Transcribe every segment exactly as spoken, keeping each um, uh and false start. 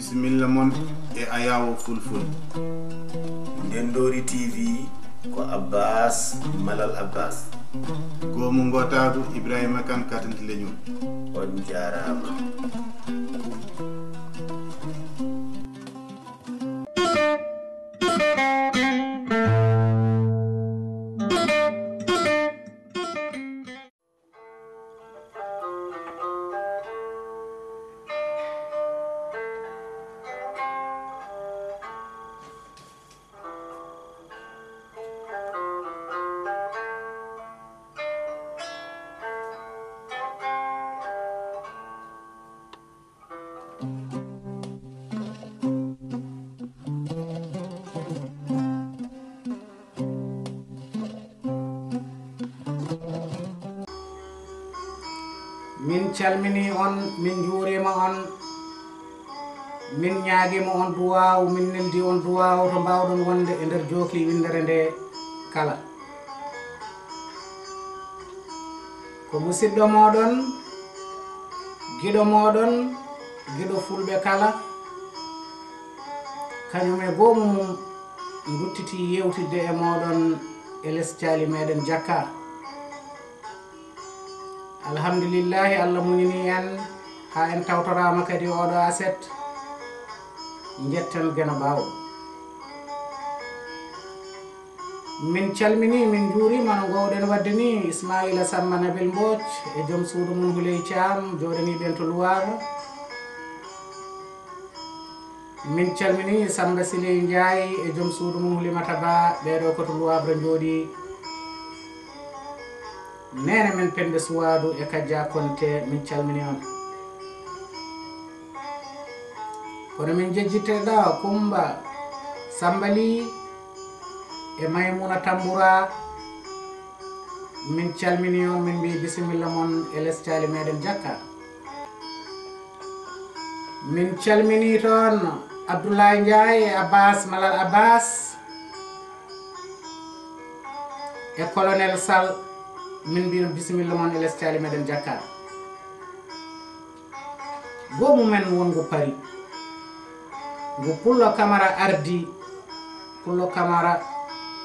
Bisimilla mon e Ayawo Fulful. Ndendoori T V ko Abbas Malal Abbas. Goomu Ngootaagu Ibrahima Kan Katanti Leñol. On njaaraama. Min calminii on, min njuuriima on, min ñaagiima on duwaawu, min neldii on duwaawu to mbaawɗon wonde e nder jookli winndere nde kala. Ko musidɗo mooɗon, giɗo mooɗon, giɗo fulɓe kala, kañum e goomu mum nduttitii yeewtidde e mooɗon e les caali meeɗen Jakka. Alhamdulillahi, Allah muñinii en haa en tawtoraama kadi ooɗo aset. Njetten Geno Baawo. Min calminii, min njuuriima no ngoowɗen waɗde nii Ismaila Samba Nabil Mbooc e joom suudu mum Huley Caam, jooɗanii ɓen to Luwaaba. Min calminii Samba Siley Njaay e joom suudu mum Hulimata Ba, ɓee ɗoo ko to Luwaabra njooɗii. Neene men Pennde Suwaadu e Kajja Konte, min calminii on. Kono min njejjitteɗaa Kummba Samba Lih e Maymuna Tambura, min calminii on, min mbii bisimilla mon e les caali meeɗen Jakka. Min calminii toon Abdoulaye Ndiaye e Abbas Malal Abbas e Colonel Sall, min mbii bisimilla mon e les caali meeɗen Jakka. Goomu men wonngu Paris, ngu Pullo Kamara ardii. Pullo Kamara,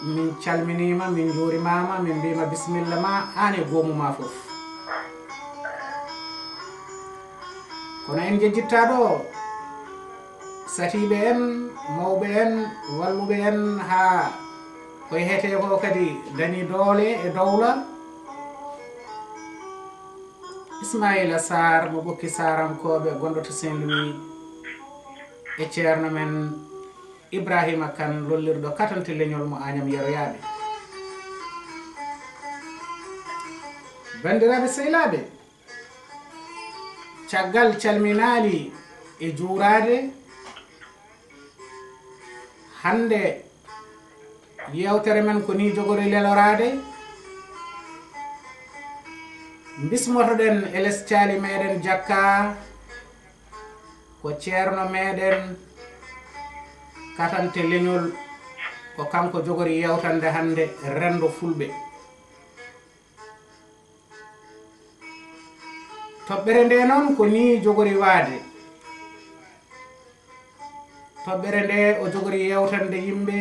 min calminiima, min njuurimaama, min mbiima bisimilla ma, aan e goomu ma fof. Kono en njejjittaa ɗoo satiiɓe en, mawɓe en, walluɓe en, haa ko yehetee ko kadi dañi doole e dowla. Ismaila Sarr mo Ɓokki Saarankooɓe, gonɗo to Saint-Louis, e ceerno men Ibrahima Kan, lollirɗo katante leñol mo Añam Yeroyaaɓe. Banndiraaɓe sehilaaɓe, caggal calminaali e juuraade, hannde yeewtere men ko nii jogori leloraade. Mbismotoɗen e les caali meeɗen Jakka, ko ceerno meeɗen katante leñol, ko kanko jogori yeewtande hannde renndo fulɓe. Toɓɓere nde noon ko nii jogori waade. Toɓɓere nde o jogori yeewtande yimɓe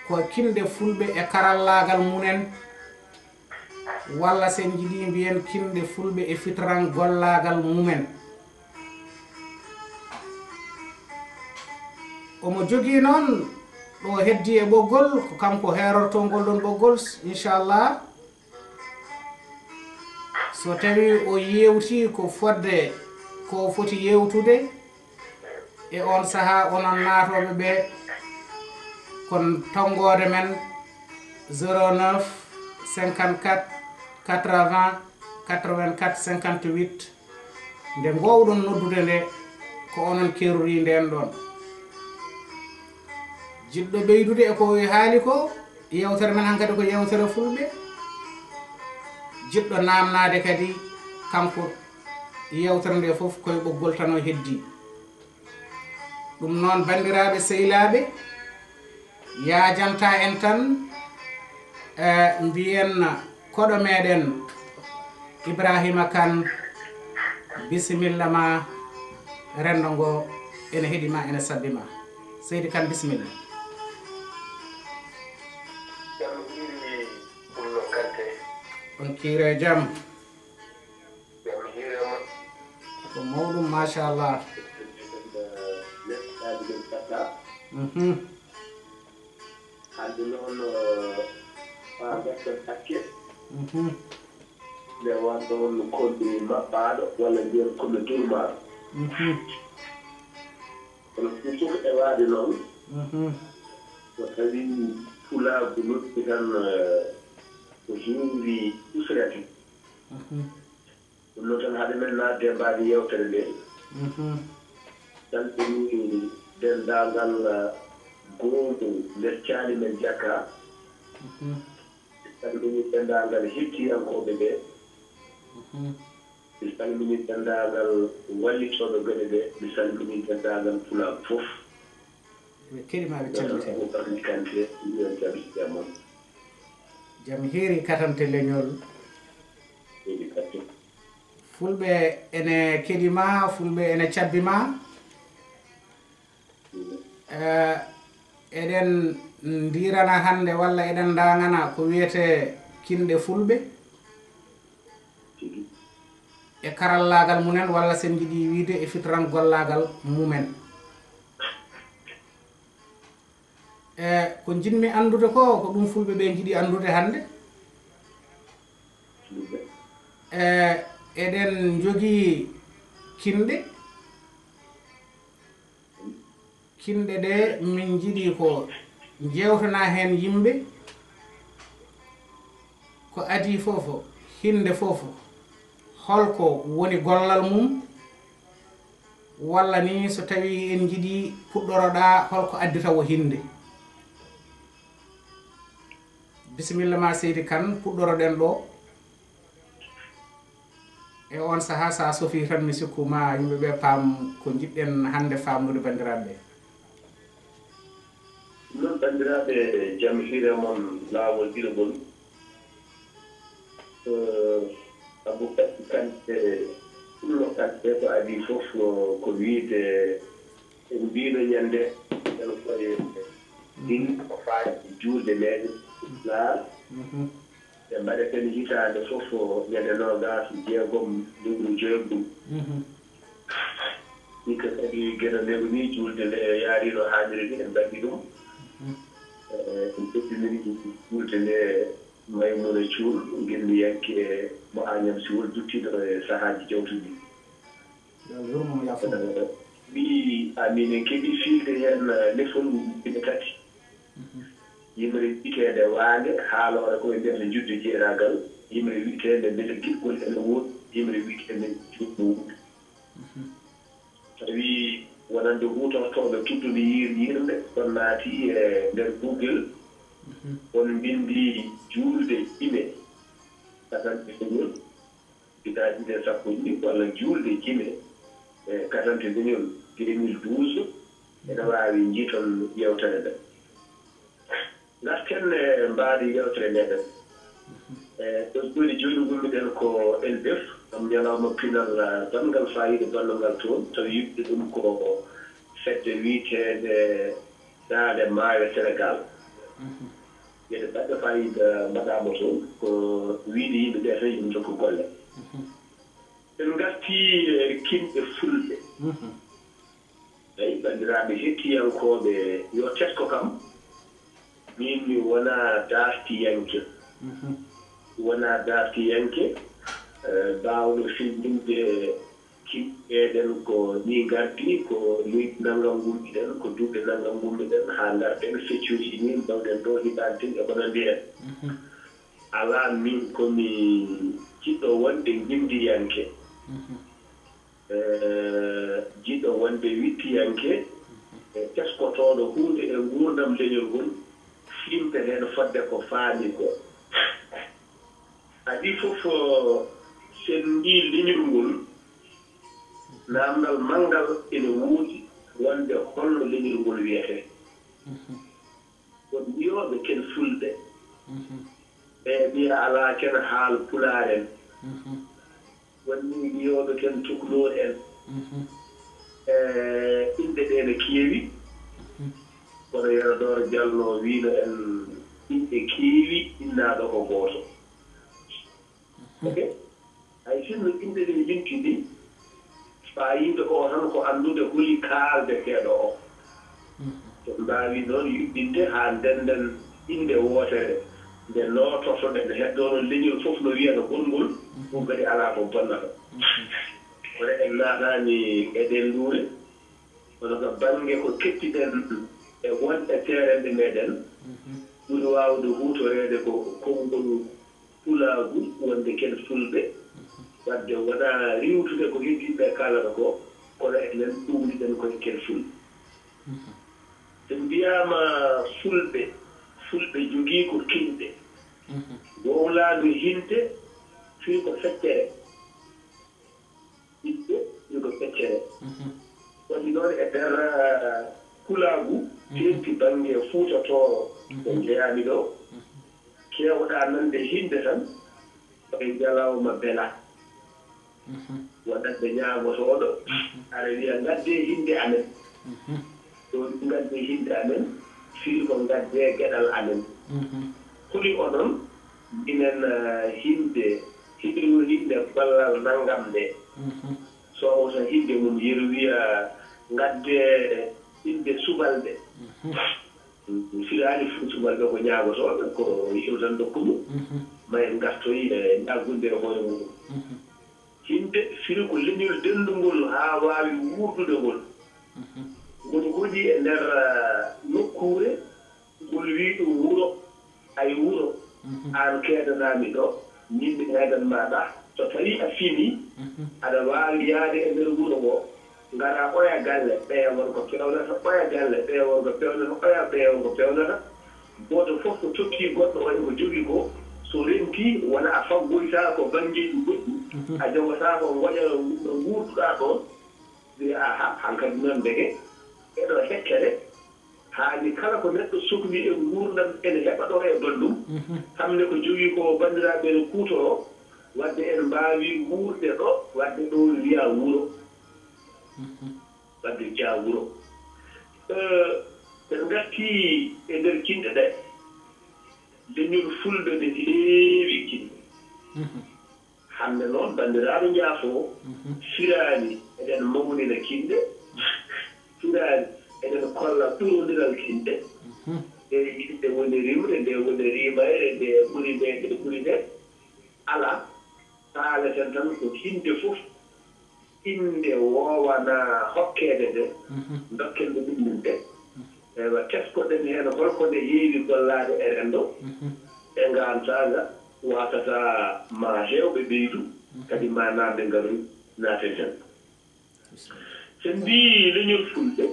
ko kinɗe fulɓe e karallaagal mumen, walla sen njiɗi mbiyen kinɗe fulɓe e fitran gollaagal mumen. Omo jogii noon ɗo heddi e ɓoggol, ko kanko heerorto ngol ɗon ɓoggol, inchallah. So tawi o yewti ko fodde ko foti yewtude, e on saha onon naatooɓe ɓe, kon tonngoode men zéro neuf cinquante-quatre quatre-vingts quatre-vingt-quatre cinquante-huit. Nde ngoowɗon noddude nde, ko onon keerori ndeen ɗon. Jiɗɗo ɓeydude e ko o haali ko, yeewtere men hankadi ko yeewtere fulɓe. Jiɗɗo naamnaade kadi, kanko yeewtere nde fof koye ɓoggol tan o heddi. Ɗum noon, banndiraaɓe sehilaaɓe, yaajanta en tan, e, mbiyen koɗo meɗen Ibrahima Kan, bisimilla ma. renndo ngo ene heɗi ma, ene sabbi ma. Seydi Kan, bisimilla. Jam hiiri Pullo Kante. On kiire jam. Jam hiiri mon. Ko mawɗum, machallah. Neɗɗaaji men Kata. Mhm. Hannde noon, faa ngatton hakke. Mhm. Nde wonno on komi maɓɓaaɗo walla mbiyen komi durmaaɗo. Mhm. Kono ɗum fof e waade noon, Mhm. so tawii pulaagu noddi tan, ko heewi usrete. Mhm. Ɗum noon tan, hade men naatde e mbaadi yeewtere nde, Mhm. calminii denndaangal goomu nder caali men Jakka. Mhm. Calminii denndaangal hettiyankooɓe ɓe. Mhm. Mi salminii denndaangal wallitooɓe geɗe ɗe, mi salminii denndaangal Pulaagu fof. Ɓe keɗi ma, ɓe calmiti. Abubakar Kante, mbiyen jam hiiri e mon. Jam hiiri katante leñol. Seydi Kante. Fulɓe ene keɗi ma, Fulɓe ene cabbi ma. Eh, eɗen ndiirana hannde walla eɗen ndaangana ko wiyetee kinɗe Fulɓe Tigi. e karallaagal mumen walla, sen njiɗi wiyde, e fitran gollaagal mumen. E ko njiɗmi anndude ko, ko ɗum Fulɓe ɓe njiɗi anndude hannde. Fulɓe. E eɗen njogii kinɗe. Kinɗe ɗe min njiɗi ko njeewtana heen yimɓe ko adii fof, hinnde fof, holko woni gollal mum, walla ni so tawii en njiɗi puɗɗoroɗaa holko addita o hinnde. Bisimilla ma Seydi Kan, puɗɗoroɗen ɗo. E oon sahaa, so a sofii tan, mi sikku ma yimɓe ɓe paam ko njiɗɗen hannde faamnude banndiraaɓe ɓe. Ɗum noon, banndiraaɓe, jam hiiri e mon laawol ɗiɗaɓol. Eh, Abubakar Kante, Pullo Kante, ko adii fof, ko wiyde, en mbiino ñande, en koye ɗin ko faati juulde meeɗen Islam. Mhm. Ɓe mbaɗeten hitaande fof ñande noogaas e jeegom lewru joyɓuru. Mhm. Hikka kadi Geno Neru ni juulde nde yaari no haaniri ni, en mbaɗi ɗum. Mhm. Eh, en teddiniri juulde nde Maymuna Cuun, ngenndiyanke mo Añam Siwol, duttiiɗo e sahaaji jawtuɗi. Yo Allah yurmo mo, yaafo mo. Eh, ɓii Amin en keɓi fiilde heen, eh, lefol ine tati. Mhm. Yimre wiyeteende Waande, haaloore ko ɓe mbiyata judde jeeragal. Yimre wiyeteende mbele giɗgol ene woodi. Yimre wiyeteende juutno wuude. Mhm. Tawi wonande huutortooɓe tuddude yiir-, yiirnde, ɗon naati e nder Google, Mhm. on mbinndi juulde jime, katante leñol, bidaaji ɗe sappo e ɗiɗi, walla juulde jime, e katante leñol deux mille douze, ene waawi njiiton yeewtere nde. Ngarten e mbaadi yeewtere meɗen. E ɗo jooni jooni ngummiɗen ko Elbeuf, ɗon ñalawma pinal, ah, banngal faayiida banngal toon, tawi yuɓɓi ɗum ko fedde wiyeteende Daande Maayo Senegaal. Geɗe baɗɗe faayiida mbaɗaama toon, ko wiyde yimɓe ɓe tan yo ɓe njokku golle. En ngartii e kinɗe Fulɓe. Eyi, banndiraaɓe hettiyankooɓe, yo tesko kam, miin mi wonaa daartiyanke. Mi wonaa daartiyanke, eh, baawɗo fellinde kinɗe meɗen ko nii ngardi, ko leydi nanngam ngummiɗen, ko duɗe nanngam ngummiɗen, haa ngarten feccuuji nii, mbawɗen ɗo hiɓaade e ko nanndi heen. Alaa, miin ko mi jiɗɗo wonde nginndiyanke. Eh, jiɗɗo wonde wiɗtiyanke, e teskotooɗo huunde e nguurndam leñol ngol, siimta heen fodde ko faami ko. Adii fof, sen mbii leñol ngol, naamndal manngal ene woodi wonde holno leñol ngol wiyetee. Won mbiyooɓe ken Fulɓe, ɓe mbiya alaa ken haal Pulaar en. Won ni mbiyooɓe ken Tukulóor en. E, inɗe ɗee no keewi, kono Yero Dooro Jallo wiino en inɗe keewi, innaaɗo ko gooto. Ok? Hay sinno inɗe ɗee limti ni, faayiida o tan ko anndude holi kaaldeteeɗo o. En mbaawi noon yuɓɓinde haa ndennden innde wootere, nde nootortoɗen, heddoo noon leñol fof no wiya no bonngol, ɗum kadi alaa ko bonnata. Kono en naataani e ɗeen luure, kono ka bannge ko kettiɗen e won e teerenɗe meeɗen, ɓuri waawde huutoreede ko konngol pulaagu wonde ken fulɓe, wadde wonaa riiwtude ko heddiiɓe ɓee kaalata ko, kono enen ɗuumniɗen ko e ken fulɓe. So mbiyaama fulɓe, fulɓe njogii ko kinɗe. Wowlaandu hinde firi ko feccere. Ɓiɓɓe ɗi ko feccere. Waɗi noon e nder, ah, pulaagu, teeŋti bannge Fuuta Tooro, ko njeyaami ɗo, keewɗaa nande hinde tan, ko e Jalawma Bela. Wonande ñaagotooɗo, aɗa wiya, "Ngaddee hinde amen." Ɗo ngaddee hinde amen, firi ko ngaddee geɗal amen. Holi onon, minen, eh, hinde, hinde, hinde gollal nanngam nde. So o wota hinde mum, yeru wiya, "Ngaddee hinde subalɓe." Firaani fuu subalɓe ko ñaagotooɓe, ko yeru tan nokku mum. Ma en ngartoy e ñaagunde e hoore mum. Hinde firi ko leñol denndungol haa waawi wuurdude ngol. Ngol hoɗi e nder, ah, nokkuure, ngol wii ɗum wuro. Ay wuro, aan keedanaami ɗo, min mi heedan ma ɗah. So tawii a finii, aɗa waawi yahde e nder wuro ngo, ngaraa oya galle, ɓeya won ko peewnata, oya galle, ɓeya won ko peewnata, oya ɓeya won ko peewnata. Gooto fof ko totti goɗɗo o e ko jogii ko, so rentii, wona a faggoytaako banngeeji goɗɗi, a jogotaako ngoƴa no nguurduɗaa ɗoon, wiya, "Aha, hankadi noon ndeke, eɗo heccere." Haani kala ko neɗɗo sokli e nguurndam ene heɓa ɗo e banndum, tamde ko jogii ko banndiraaɓe ene kuutoroo, wadde en mbaawi wuurde ɗo, wadde ɗo wiyaa wuro. Wadde wiyaa wuro. Eh, en ngartii e nder kinɗe ɗe, leñol fulɓe ne heewi kinɗe. Hannde noon, banndiraaɓe njaafo, firaani eɗen mawnina kinɗe, firaani eɗen kolla ɓurondiral kinɗe. Nde yimɓe woni rimre, nde woni rimayre, nde ɓuri nde, nde ɓuri nde. Alaa, kaaleten tan ko hinde fof, innde woowanaa hokkeede nde, ndokken ɗum innde. Eywa, teskoɗen heen hol ko nde heewi gollaade e renndo, e ngaantaanga, waasata ma heewɓe ɓeydu, kadi ma naamnde ngalu naaten heen. So en mbii leñol fulɓe,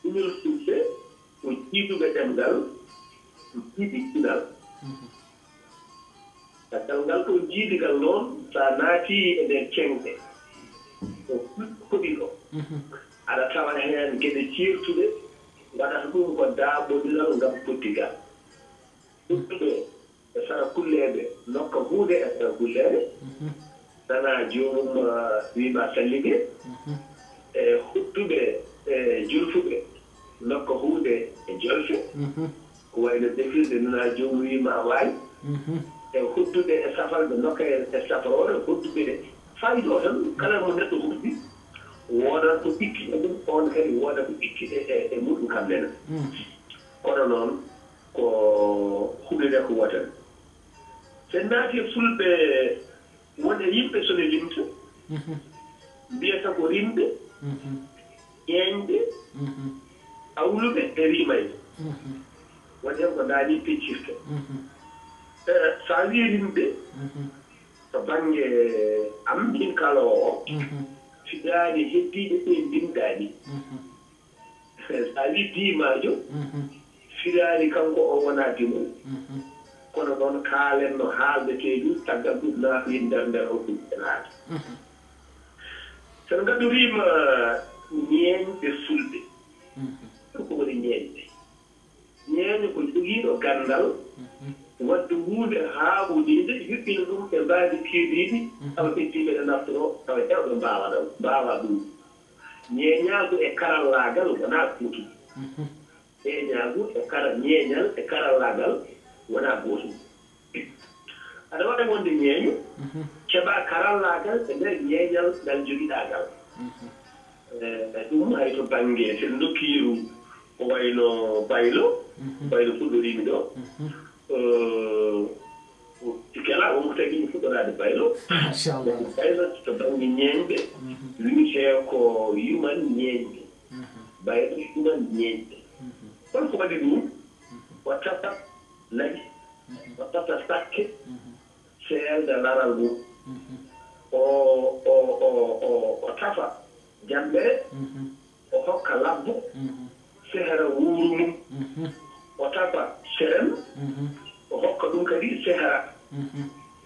leñol fulɓe ko jiiduɓe ɗemngal, jiidi pinal. Caggal ngal ɗoo jiidigal noon, so a naatii e nder ceŋɗe, ko fulɓe koɗi ɗo, aɗa tawa heen geɗe ceertuɗe, waɗata ɗum ko daaɓondiral ngam koddigal. Fulɓe e sarakulleeɓe nokka huunde e sarakulleere, nana joomum, ah, wiima sallige, e hodduɓe e jolfuɓe nokka huunde e jolfe, ko wayi no defirde nana joomum wiima waay, e hodduɓe e safalɓe nokka e, e safaroore, hodduɓe fayda o tan, kala mo neɗɗo hoddi, wooda ko itti e mum, oon kadi wooda ko itti e, e, e muɗum kam nena. Kono noon, ko huɗo nde ko wootere. So en naati e fulɓe, won e yimɓe so ne limta, mbiyata ko rimɓe, ƴeeñɓe, awluɓe e rimayɓe. Won heen ko ndaani peccirta. Eh, so a wii rimɓe, to bannge am min kaloowo o, firaani heddiiɓe ɓe ndimɗaani. So a wii diimaajo, firaani kanko o wonaa dimo. Kono noon kaalen no haaldeteeɗi, caggal ɗum naatoyen nder nder o ɗum en haala. So en ngadoriima ñeeñɓe fulɓe, ko woni ñeeñɓe? Ñeeño ko jogiiɗo ganndal, waɗde huunde haaɓunde, yuɓɓina ɗum e mbaadi keediiɗi, tawa heddiiɓe ne naftoroo, tawa heewɓe mbaawa ɗam, mbaawa ɗum. Ñeeñaagu e karallaagal wonaa gootum. Ñeeñaagu e kara, ñeeñal e karallaagal wonaa gootum. Aɗa waawi wonde ñeeño, keɓaa karallaagal e nder ñeeñal ngal njogiɗaa ngal. Eh, ɗum hay to bannge, si en ndokkiiru ko wayno baylo, baylo fuɗɗoriimi ɗo, eh, sikke alaa wonko tagi mi fuɗɗoraade baylo. Machallah. Baylo to bannge ñeeñɓe, wiyetee ko yuman ñeeñɓe. Baylo yuman ñeeñɓe. Holko waɗi ɗum? O tasa na'i, o tasa sakke, seelda laral mum. O, o, o, o, o tafa jammbere, o hokka labbo sehra wuuru mum. O tafa serem, o hokka ɗum kadi sehra.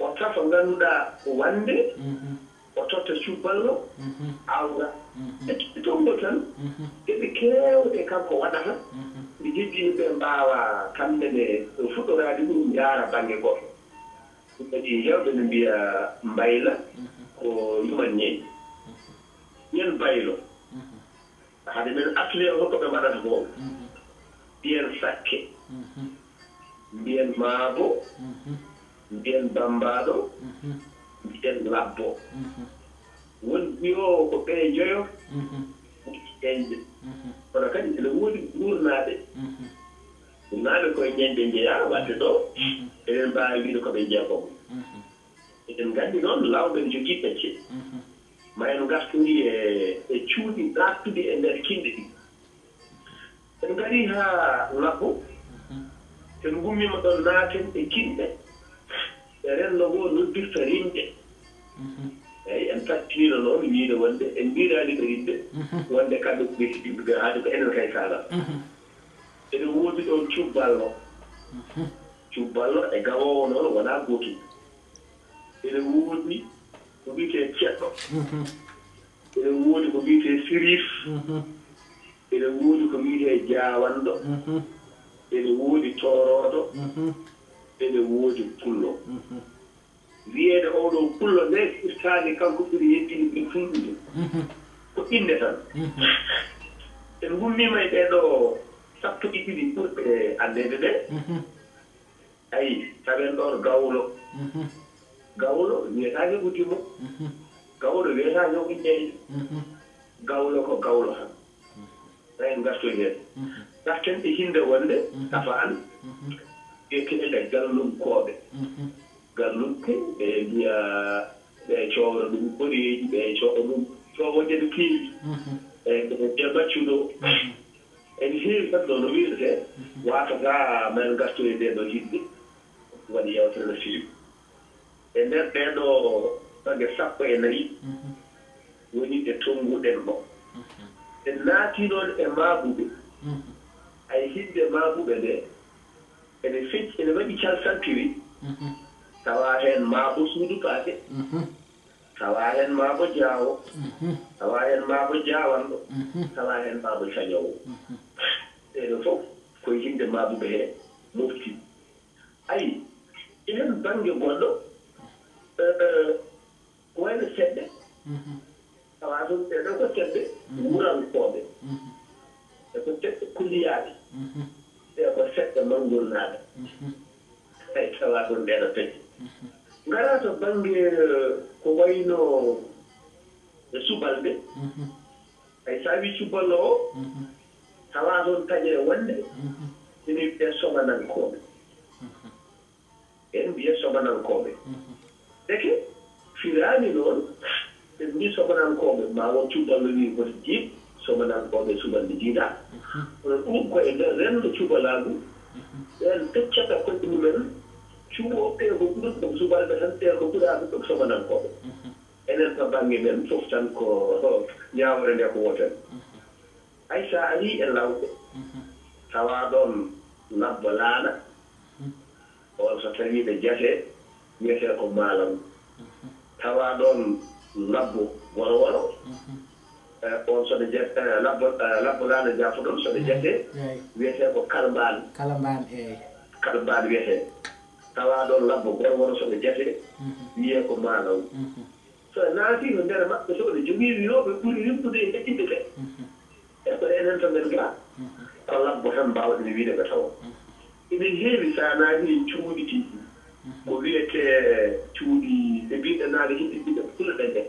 O tafa ngannduɗaa wande, o totta cubballo, awra. E tonngol tan, geɗe keewɗe kanko waɗata, nde heddii ɓe mbaawa kamɓe ne fuɗɗoraade ɗum, yaara bannge gooto. Ɗum waɗi heewɓe ne mbiya mbayla ko yuman ñeeño. Yen baylo. Hade men asli en ko ɓe mbaɗata ko. Mbiyen sakke. Mbiyen maabo. Mbiyen bammbaaɗo. Mbiyen labbo. Won mbiyoowo ko ɓe njoyo. Ɓe nje-, kono kadi ene woodi nguurnaaɓe. Nguurnaaɓe koye ñeeñɓe njeyaa, waɗde ɗo eɗen mbaawi wiide ko ɓe jeegom. Eɗen nganndi noon laawɓe ne jogii pecce. Ma en ngartoyi e, e cuuɗi naattuɗi e nder kinɗe ɗi. En ngarii haa labbo, en ngummiima ɗoon naaten e kinɗe ɗe renndo ngoo noddirta rimɗe. Eeyi, en tacciniino noon wiyde wonde en mbiiraani ɓe rimɓe, wonde kamɓe ko ɓe heɓi ɓe, haade ko enen kay kaalata. Ene woodi ɗoon cubballo. Cubballo e gawoowo noon wonaa gootum. Ene woodi ko wiyetee ceɗɗo. Ene woodi ko wiyetee siriif. Ene woodi ko wiyetee jaawanɗo. Ene woodi toorooɗo. Ene woodi pullo. Wiyeede oo ɗoo pullo nde firtaani kanko ɓuri yeddiinde ɓe fulɓe. Ko innde tan. En ngummiima e ɗee ɗoo sappo e ɗiɗi ɓurɓe anndeede ɗee. Ayi, tawen ɗoon gawlo. Gawlo wiyetaake ko dimo. Gawlo wiyetaake ko ñeeño. Gawlo ko gawlo tan. Tawi en ngartoy heen. Ngarten e hinnde wonde safaan wiyeteende Garlunkooɓe. Garlunke, ɓe mbiya, ɓe coowra ɗum koreeji, ɓe coowa ɗum coowooje no keewi. E ɓe mbiya maccuɗo. Ene heewi tan ɗo no wiyrete, waasata ma en ngartoy e ndee ɗoo hinnde, waɗi yeewtere no feewi. E nder ɗee ɗoo baŋnge sappo e nayi woni ɗe tonnguɗen ɗo. En naati noon e maabuɓe. Ay hinnde maabuɓe nde, ene fecci, ene waɗi calsaltiri, tawa heen maabo suudu paate, tawa heen maabo jaawo, tawa heen maabo jaawanɗo, tawa heen maabo cañoowo. Ɗee ɗoo fof koye hinnde maabuɓe he mofti. Ayi, enen bannge goɗɗo, eh, eh, ko wayno seɗɗe, tawa toon ɓee ɗoo ko seɗɗe wurankooɓe, e ko seɗɗe koliyaaɓe, e ko seɗɗe manngolnaaɓe. Ay, tawa toon ɓee ɗoo pecce. Ngara to bannge, eh, ko wayno e subalɓe, hay so a wii cuballo o, tawa toon taƴere wonde ene wiyee somanankooɓe. En mbiyat somanankooɓe. Ndeke firaani noon, en mbii somanankooɓe, ma won cuballo wii woto jiiɗ somanankooɓe, subalɓe jiidaa. Kono ɗum ko e nder renndo cubalaagu, ɓeen peccata koye mumen, cuɓooɓe ɓe ko ɓurɓe ko subalɓe tan, ɓe ko ɓuraa ɗum ko somanankooɓe. Enen to bannge men fof tan ko ñaawre nde ko wootere. Hay so a arii e Lawɓe, tawa ɗoon Labbo Laana, oon so tawiino Jate, wiyetee ko Maalaw. Tawa ɗoon Labbo Worworo, eh, oon so ɗo Jat-, eh, Labbo, eh, Labbo Laana Jaafoɗon, so ɗo Jate, wiyetee ko Kalmbaan. Kalmbaan, eey. Kalmbaan wiyetee. Tawa ɗoon Labbo Worworo so ɗo Jate, wiyee ko Maalaw. Naati no nder maɓɓe to, ne jogii wiyooɓe ɓuri rimɗude e heɗiiɓe ɓe. E ko enen to men gaa, ko labbo tan mbaawɗen wiyde ɓe tawa. Ina heewi so a naati e cuuɗi, ko wiyetee cuuɗi, ɓe mbiɗa naane heɗiiɓe fulɓe nde.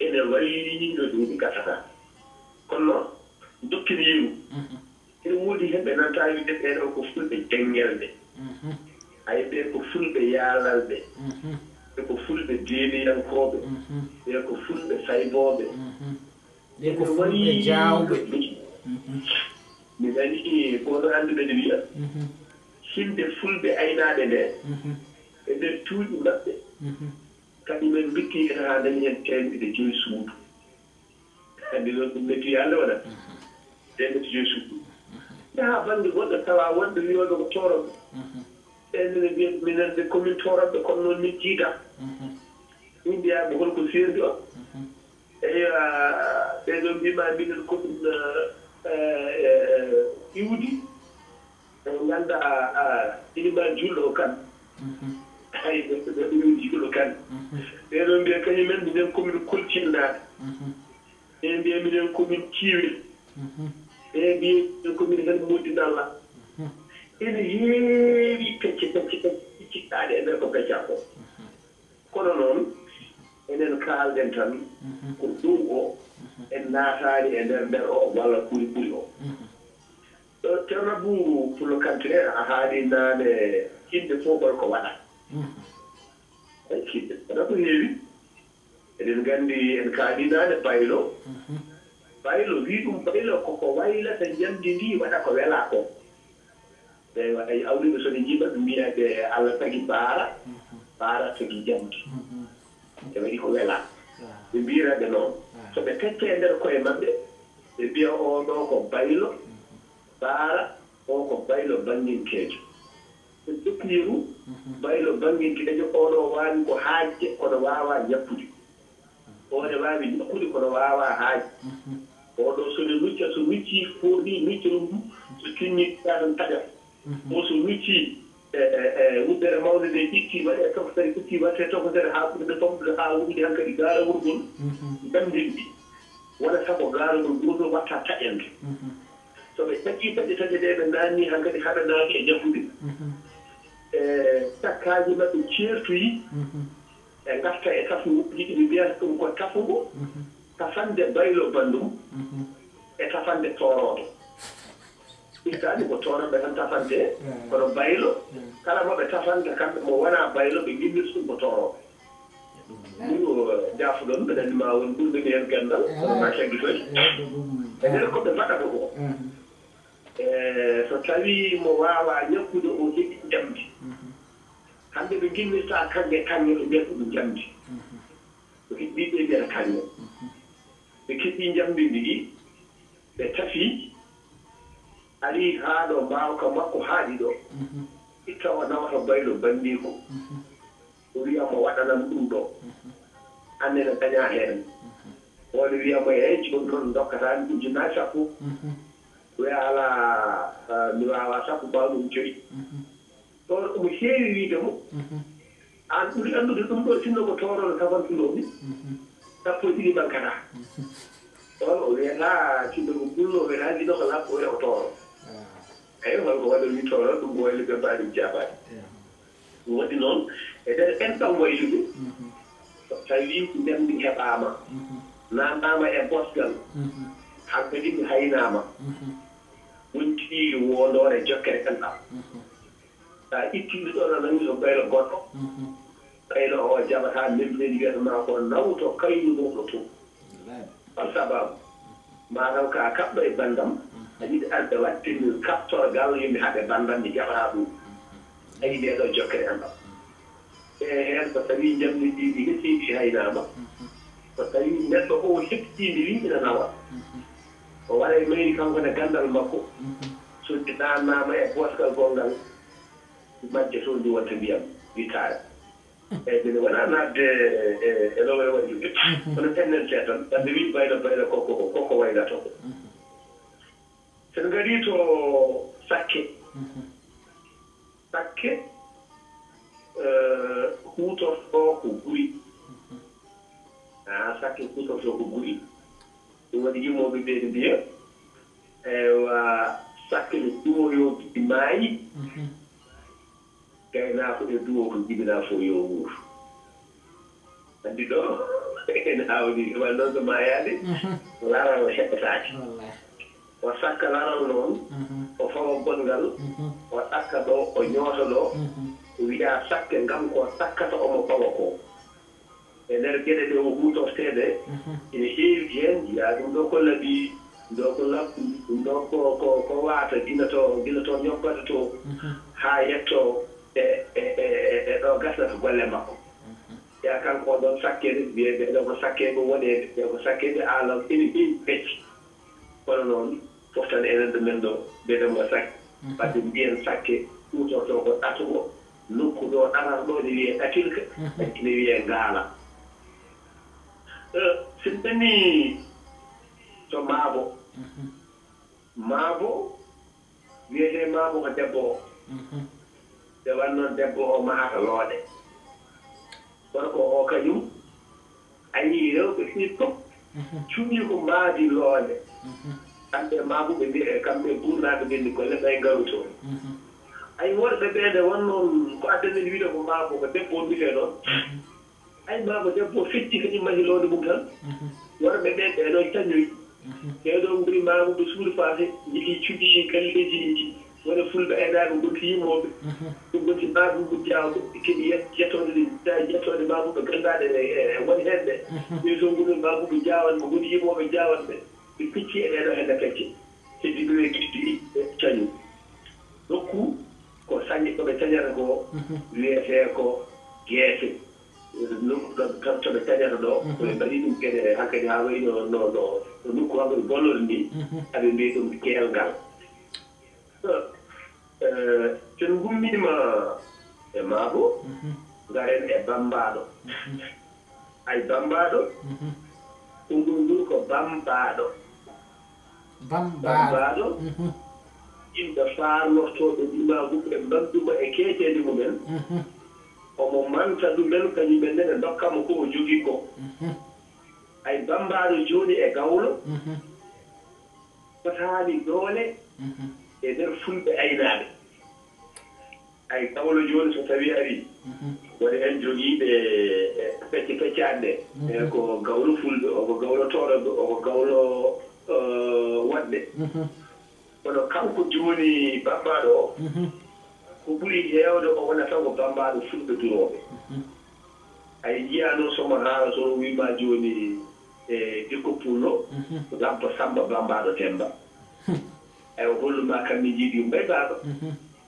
Ene wayi no ɗum gasata. Kono noon, dokkini yeru. Ene woodi hemɓe nanta wiide ɓee ɗoo ko fulɓe jenngelɓe. Ay, ɓee ko fulɓe yaalalɓe. Ɓe ko fulɓe deeniyankooɓe. Ɓee ko fulɓe saybooɓe. Ɓee ko fulɓe jaawɓe. Mi nani gooto annduɓe ne wiya, hinde fulɓe aynaaɓe nde, e nder cuuɗi maɓɓe, kadi men mbittii heen haa ndañi heen teemedde joyi suudu. Anndi noon ɗum metti Yallah wona. Teemedde joyi suudu. Yaha bannge goɗɗo tawa wonɓe wiyooɓe ko tooroɓe. Ɓeen ne mbiya minen de komin tooroɓe, kono noon min jiida. Min mbiya mo holko seerndi on? Eywa, ɓee ɗoo mbiima minen komin iwdi. Ɓe ngannda iliman julɗo o kan. Hay ɓe ɓe ɓe iwdi julɗo kan. Ɓee ɗoo mbiya kañumen minen komin kolcinnaaɓe. Ɓe mbiya minen komin ciiwel. Ɓe mbiya minen komin hel moddinalla. Ene heewi pecce pecce pecce ciɗɗaaɗe e nder ko pecca ko. Kono noon, enen kaalɗen tan ko dow o, en naataani e nder nder o walla ɓuri ɓuri o. Ɗo Ceerno Abuu Pullo Kante, a haali naane, hinde fof holko waɗa. Ay, hinde waɗa ko heewi. Eɗen nganndi en kaalii naane Baylo. Baylo, wii ɗum Baylo koko waylata njamndi ndi waɗa ko welaa ko. Eywa, ay, awliiɓe so ɓe njiima ɓe mbiya ɓe Allah tagi baara, baara tagi njamndi. Ɓe waɗi ko welaa. Ɓe mbiyra ɓe noon. So ɓe pecce e nder koye maɓɓe, ɓe mbiya oo ɗoo ko Baylo, baara, oo ko Baylo bannginkeejo. Ɓe jokki yeru, Baylo bannginkeejo, oo ɗoo waawi ko haajde, kono waawaa ñakkude. Oo ne waawi ñakkude, kono waawaa haajde. Oo ɗoo so ne lucca, so luccii, fooɗi, lucca ɗum, so timmii, tan taƴa. O so luccii, e, e, e, wuddere mawnde nde itti, waɗe tokosere, itti, waɗe tokosere haa ɓurde famɗude, haa wurdi hankadi gaarawol ngol, njamndi ndi wonata ko gaarawol gootol, watta taƴande. So ɓe taƴii taƴe taƴe ɗe, ɓe naanni hankadi, haa ɓe naati e ñakkude, e, cakkaaji maɓɓe ceertoyi, ɓe ngarta e tafunguuji ɗi, ɓe mbiyata ɗum ko tafungu, tafande Baylo banndum, e tafande tooroodo. Ittaani ko toorooɓe tan tafante, kono Baylo, kala mo ɓe tafanta, kamɓe mo wonaa Baylo, ɓe ngimmir ɗum ko toorooɓe. Ɗum ɗo jaafuɗon, mbeɗa anndi ma won ɓurɓe mi heen ganndal, kono ma caggitoy. E nder ko ɓe mbaɗata ko, e, so tawii mo waawaa ñakkude, o heɓi njamndi. Hannde ɓe nginnirta kaŋŋe, kaŋŋe ɓe mbiyata ɗum njamndi. Ko heɓi ɓe mbiyata kaŋŋe. Ɓe keɓi njamndi ndi, ɓe tafi, ari haa ɗo mbaawka makko haaɗi ɗo. Itta o nawa to Baylo banndiiko. O wiya mo waɗanam ɗum ɗo. Aan ne dañaa heen. O ne wiya mo, eey, jooni noon ndokkataa mi ujunnaaje sappo. Wiya, alaa, ah, mi waawaa sappo, mbaaw ɗum joyi. Ɗoon omo heewi wiyde mo, aan ɓuri anndude ɗum ɗo, sinno ko tooroodo tafantunoo mi, sappo e ɗiɗi mankataa. Ɗoon o wiyata, sinno ko pullo, o wiyata, sinno ko labbo, o wiyata ko tooroodo. Eey, holko waɗi o wii tooroodo? Ɗum ko waylude ɓe mbaawi ɗum jaabaade. Ɗum waɗi noon, e nder enɗam waylude, so tawii ko njamndi heɓaama, naataama e bosgal, hankadi mi haynaama, wonti wondoore jokkere enɗam. So a ittii ɗo, a nawi to Baylo goɗɗo, Baylo o jaɓataa, memteeni wiyata ma ko naw to kaynu mawɗo to. Hol sababu? Maa taw ka kaɓɗo e banndam, a yiɗi arde waɗde mi kaɓtorgal, yo mi haɓe banndam, mi jaɓata ɗum. Ayi, nde ɗo jokkere enɗam. E heen, so tawii njamndi ndi, ndi hesii, ndi haynaama, so tawii neɗɗo o heɓtii ndi, wii ina nawa, o waɗa e mayri kanko ne ganndal makko, so ndi naannaama e boosgal gonngal, majja to, ndi wonta ndiyam wittaare. Eey, mbiɗa wona naatde e, e lowre waylude, kono pennen seeɗa tan, ɓannde wii Baylo, Baylo koko, koko waylato. So en ngarii to Sakke, Sakke, eh, huutortoo ko guri. Haa sakke kuutortoo ko guri. Ɗum waɗi yimooɓe ɓe ne mbiya, ewa, sakke no duwoyoo gidi maayi, gaynaako e duwo ko jibinaa fof yo wuur. Anndi ɗo ene aawdi heɓa noon so maayaade, laral heɓetaake. O sakka laral noon, o fawa gonngal, o ɗakka ɗo, o ñoota ɗo, o wiya sakke ngam ko sakkata omo fawa ko. E nder geɗe ɗe o huutortee ɗe, ina heewi heen, njiyaa ɗum ɗo ko laɓi, ɗum ɗo ko laɓɓi, ɗum ɗo ko, ko, ko waata, gila to, gila to ñobbata to, haa yettoo e, e, e, e, e ɗo gasnata golle makko. Yaa kanko oɗon sakkere, wiyee ɓee ɗo ko sakkeeɓe woɗeeɓe, ɓee ko sakkeeɓe aalaw, ene heewi pecce. Kono noon, fof tan enen ɗo men ɗo, mbiɗen mo sakke. Wadde mbiyen sakke, huutortoo ko ɗatugo, nokku ɗo ɗatata ɗo ene wiyee ɗatirka, ene wiyee ngaala. Eh, so ndenni to maabo, maabo, wiyetee maabo ko debbo o. Nde wannoo debbo o mahata looɗe. Gorko o kañum, a yii rewɓe fii fof, cuɓii ko maadi looɗe. Kamɓe maabo ɓe mbi-, kamɓe buurnaaɓe ɓe mbi golle ɓay ngaru toon. Ay worɓe ɓe nde wonnoon ko addani en wiide ko maabo ko debbo o mbiyetee noon. Ay maabo debbo o fecci kañum mahi looɗe mum tan. Worɓe ɓe ɓe noon cañoyi. Ɓee ɗoo ngoni maamuɓe suudu faase, njehii cuɓii galleeji, wona fulɓe aynaaɓe ngonti yimooɓe. Ɗum ngonti maamuɓe jaawɓe, keɓi yet-, yettoode ɗe, yettoode maamuɓe ganndaaɗe e, e, e won heen ɓe. Ɓee ɗoo ngoni maamuɓe jaawanɓe, ngoni yimooɓe jaawanɓe. Ɓe picci e ɗee ɗoo heen pecce. Heddi ɗo e giddi e cañu. Nokku ko sañ-, ko ɓe cañata ko wiyetee ko geese. Nokku ɗo to, to ɓe cañata ɗo, ko ɓe mbaɗi ɗum kene hankadi haa wayi no, no, no, no nokku hankadi gollorɗe ni, aɓe mbiya ɗum keelngal. Eh, so en ngummiima e maabo, ngaren e bammbaaɗo. Ay bammbaaɗo, konngol ngol ko bammbaaɗo. Bammbaaɗo. Bammbaaɗo, yimɓe faarnortooɓe ndimaagu ɓe mbambi mo e keeceeli mumen, omo manta ɗumen, kañum en ne ɓe ndokka mo ko o jogii ko. Ay bammbaaɗo jooni e gawlo, fotaani doole e nder fulɓe aynaaɓe. Ay gawlo jooni so tawii arii, woni heen jogiiɓe, e, pecce peccaɗe ɗe. E ko gawlo fulɓe, o ko gawlo tooroɓe, o ko gawlo, eh, waɗde. Kono kanko jooni bammbaaɗo o, ko ɓuri heewde o wona taw ko bammbaaɗo fulɓe durooɓe. Ay njiyaa noon so mo haala so o wii ma jooni, e, Dikko Pullo, Labbo Sammba bammbaaɗo Demmba. Ay o hollu ma kam mi njiɗi Mbay Baaba.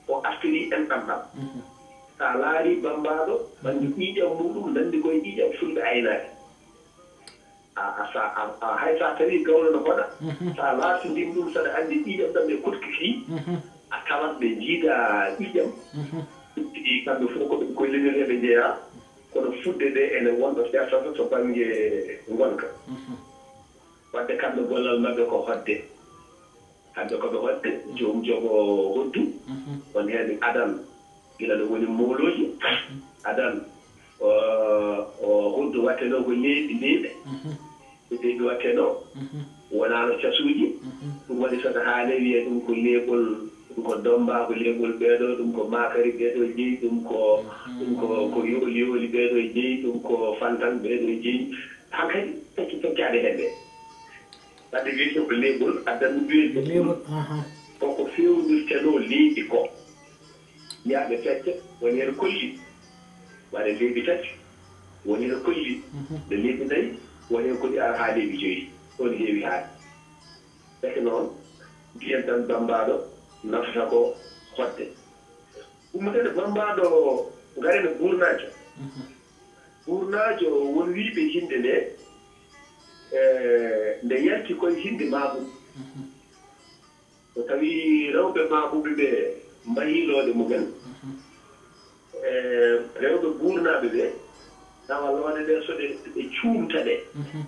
O artirii enɗam ɗam. So a laarii bammbaaɗo, bannge ƴiiƴam muuɗum nanndi koye ƴiiƴam fulɓe aynaaɓe. A, a, sa, a, a, hay so a tawii gawlo no hoɗa, so a laartindii ɗum, saɗa anndi ƴiiƴam ɗam e koɗki ki, a tawat ɓe njiida ƴiiƴam. Ɗi kamɓe fof ko ɓe koye leñol heɓe njeyaa, kono fuɗde nde ene wonɗo sertata to bannge ngonka. Waɗde kamɓe gollal maɓɓe ko hoɗde. Kamɓe ko ɓe hoɗde, joom jogo hoddu, won heen adan, gila no woni moolooji, adan, o, o hoddu waɗtenoo ko leeɓi, leeɓi, ko leeɓi waɗtenoo, wonaano casuuji, ɗum waɗi so to haalee wiyee ɗum ko leeɓol, ɗum ko domba, ko leeɓol ɓee ɗoo, ɗum ko maakari ɓee ɗoo jeyi, ɗum ko, ɗum ko, ko yooli yooli ɓee ɗoo jeyi, ɗum ko fantan ɓee ɗoo jeyi. Hankadi pecce peccaade heen ɗe. Wadde wiyetee ko leeɓol addanno wiyetee leeɓol, aha. Koko feewnirtenoo leeɓi ko. Yiyaaɓe pecce, woni heen kolli, waɗa leeɓi tati, woni heen kolli, mhm, nde leeɓi nayi, woni heen kadi ara haa leeɓi joyi. Ɗoon heewi haade. Pecce noon, mbiyen tan bammbaaɗo nafata ko hoɗde. Ummoten e bammbaaɗo, ngaren e buurnaajo. Mhm. Buurnaajo, won wiyɓe hinnde nde, e, nde yalti koye hinnde maabuɓe. Mhm. So tawii rewɓe maabuɓe ɓe mbahii looɗe mumen, mhm, e, rewɓe buurnaaɓe ɓe, tawa looɗe ɗe so ɗe, ɗe cuumta ɗe. Mhm.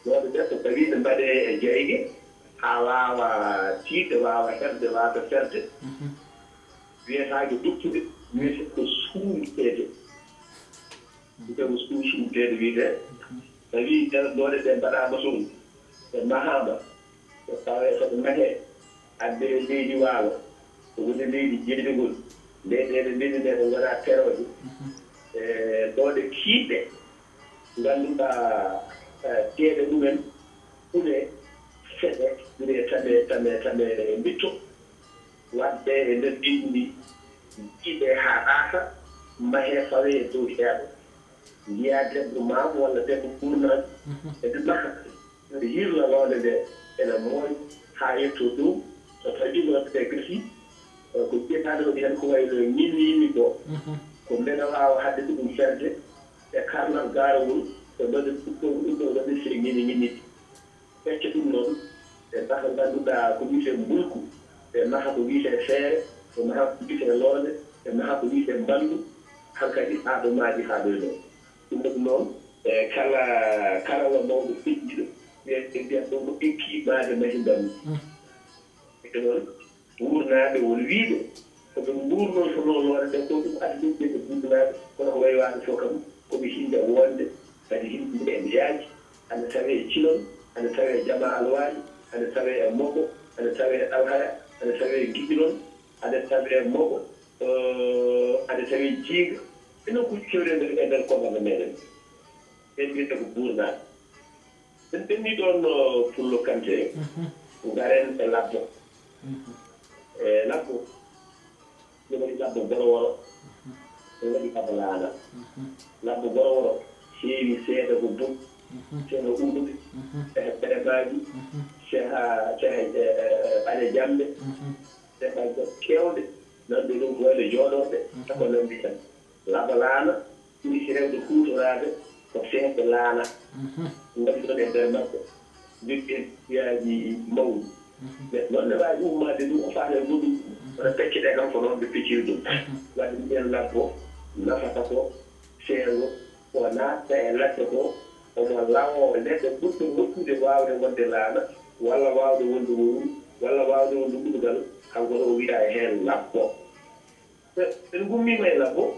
Looɗe ɗe so tawii ɗe mbaɗee e jayge, haa waawa tiiɗde, waawa herde, waawa ferde. Mhm. Wiyetaake duttude, wiyetee ko suumteede. Wiyetee ko suu-, suumteede wiyetee. Mhm. Tawi ɗeɗo ɗooɗe ɗe mbaɗaama toon, ɗe mahaama, ɗe pawee so ɗe mahee, addee leydi waalo, ko woni leydi jeejogol. Leyɗeele leydi nde ɗe ngonaa perooje, e ɗooɗe kiiɗɗe, ngannduɗaa, e, ceede mumen ɓure seɗe, ɓure tame, tame, tame mbitto. Waɗde e nder leydi ndi, jiiɓe haa ɗaasa, mahee fawee e dow heeɗo. Njiyaa debbo maam walla debbo ɓurnaaɗo, ene maha, ene yirla loonde nde, ene mooƴa haa yetto dow. So tawii loonde nde gasii, ko jiyataaɗo waɗi heen ko wayi no ñinni ñinni ko, ko mbela waawa haɗde ɗum ferde e karnal gaarawol, ɓe mbaɗa ɗum ɗo, ɗum ɗo waɗi se ñinni ñinni. Pecce ɗum noon, e maha ngannduɗaa ko wiyetee mbulku, e maha ko wiyetee feere, e maha ko wiyetee loonde, e maha ko wiyetee mballu, hankadi haa ɗo maaji haa ɗo e noon. Ɗum waɗi noon, e kala, kala mawɗo pecciiɗo, wiyetee mbiya ɗum ko ɗekkii maade mahi mballu. Ɗum noon, wuurnaaɓe won wiyɓe, ko ɓe mbuurnoo so noon loonde nde, ko ɗum addi ɗum ɓe ɓe wuurnaaɓe, kono ko wayi waade fof kam, ko ɓe hinde woonde, kadi hinde nde ene yaaji, ana tawee e cilon, ana tawee e jama alwaali, ana tawee e moɓo, ana tawee e ɗalhaya, ana tawee e giƴiron, ana tawee e moɓo, eh, ana tawee jiiga, e nokkuuji keewɗi e nder, e nder konngol meɗen. Ɓen mbiyetee ko buurnaaɓe. En ɓenni ɗoon, no Pullo Kante, ngaren e labbo. E labbo, no waɗi labbo Boroworo, no waɗi labbo Laana. Labbo Boroworo heewi seeɗa ko bun, seeɗa uɗuɓe, seeɗa beremaaji, seeɗa, seeɗa, e, e, e, ɓale jamɗe, seeɗa keewɗe, nanɗe ɗum ko wayno jooɗorɗe, e ko nanndi heen. Laba laana ɓuri rewde huutoraade ko seeɗa laana. Waɗi ɗoon e nder maɓɓe, jogii piyaaji mawɗi. Mais noon ne waawi ummaade ɗum ko faati e goɗɗum, wona pecce ɗe kam ko noon ɓe pecciri ɗum. Waɗde mbiyen labbo nafata ko seengo, o naatta e ladde ko, omo lawoo leɗɗe ɓurɗe moƴƴude waawde wonde laana, walla waawde wonde wowru, walla waawde wonde udugal, kanko ne o wiyaa heen labbo. En ngummiima e labbo,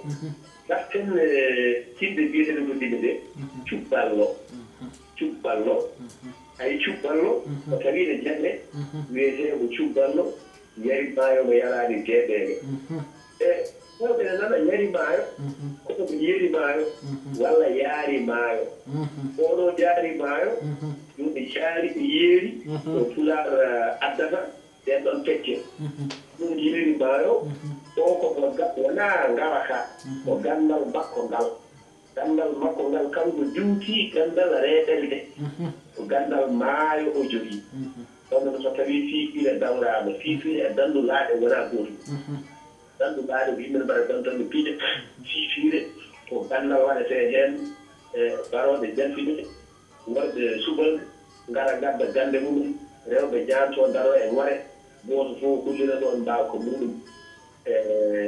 ngarten e tinde biyeteɗo ko dine ɗe, cubballo. Cubballo, ayi cubballo, o tawi ne jagre, wiyetee ko cubballo, yari maayo mo yaraani deeɓeele. E, heewɓe ne nana yari maayo, kono ko yeeri maayo, walla yaari maayo. Oɗo jaari maayo, ɗum ɓe jaari, ɓe yeeri, ko Pulaar, eh, addata. Ɓeen ɗoon pecce. Ɗum yeeri maayo, o ko mo ga-, wonaa ngara ka, ko ganndal makko ngal. Ganndal makko ngal, kanko diwtii ganndal reeɓelde. Ko ganndal maayo o jogii. Kono noon so tawii fiifiire dawraama, fiifiire e danndulaaɗe wonaa gootum. Danndulaaɗe ko yimɓe ne mbaɗa danndal no piiɗe. Fiifiire ko ganndal waɗetee heen, e barooɗe jalfiɗe. Worɓe subalɓe ngara ngadda gannde mumen, rewɓe jaanto daroo e ŋore, gooto fof hollira ɗoon mbaawka muɗum. E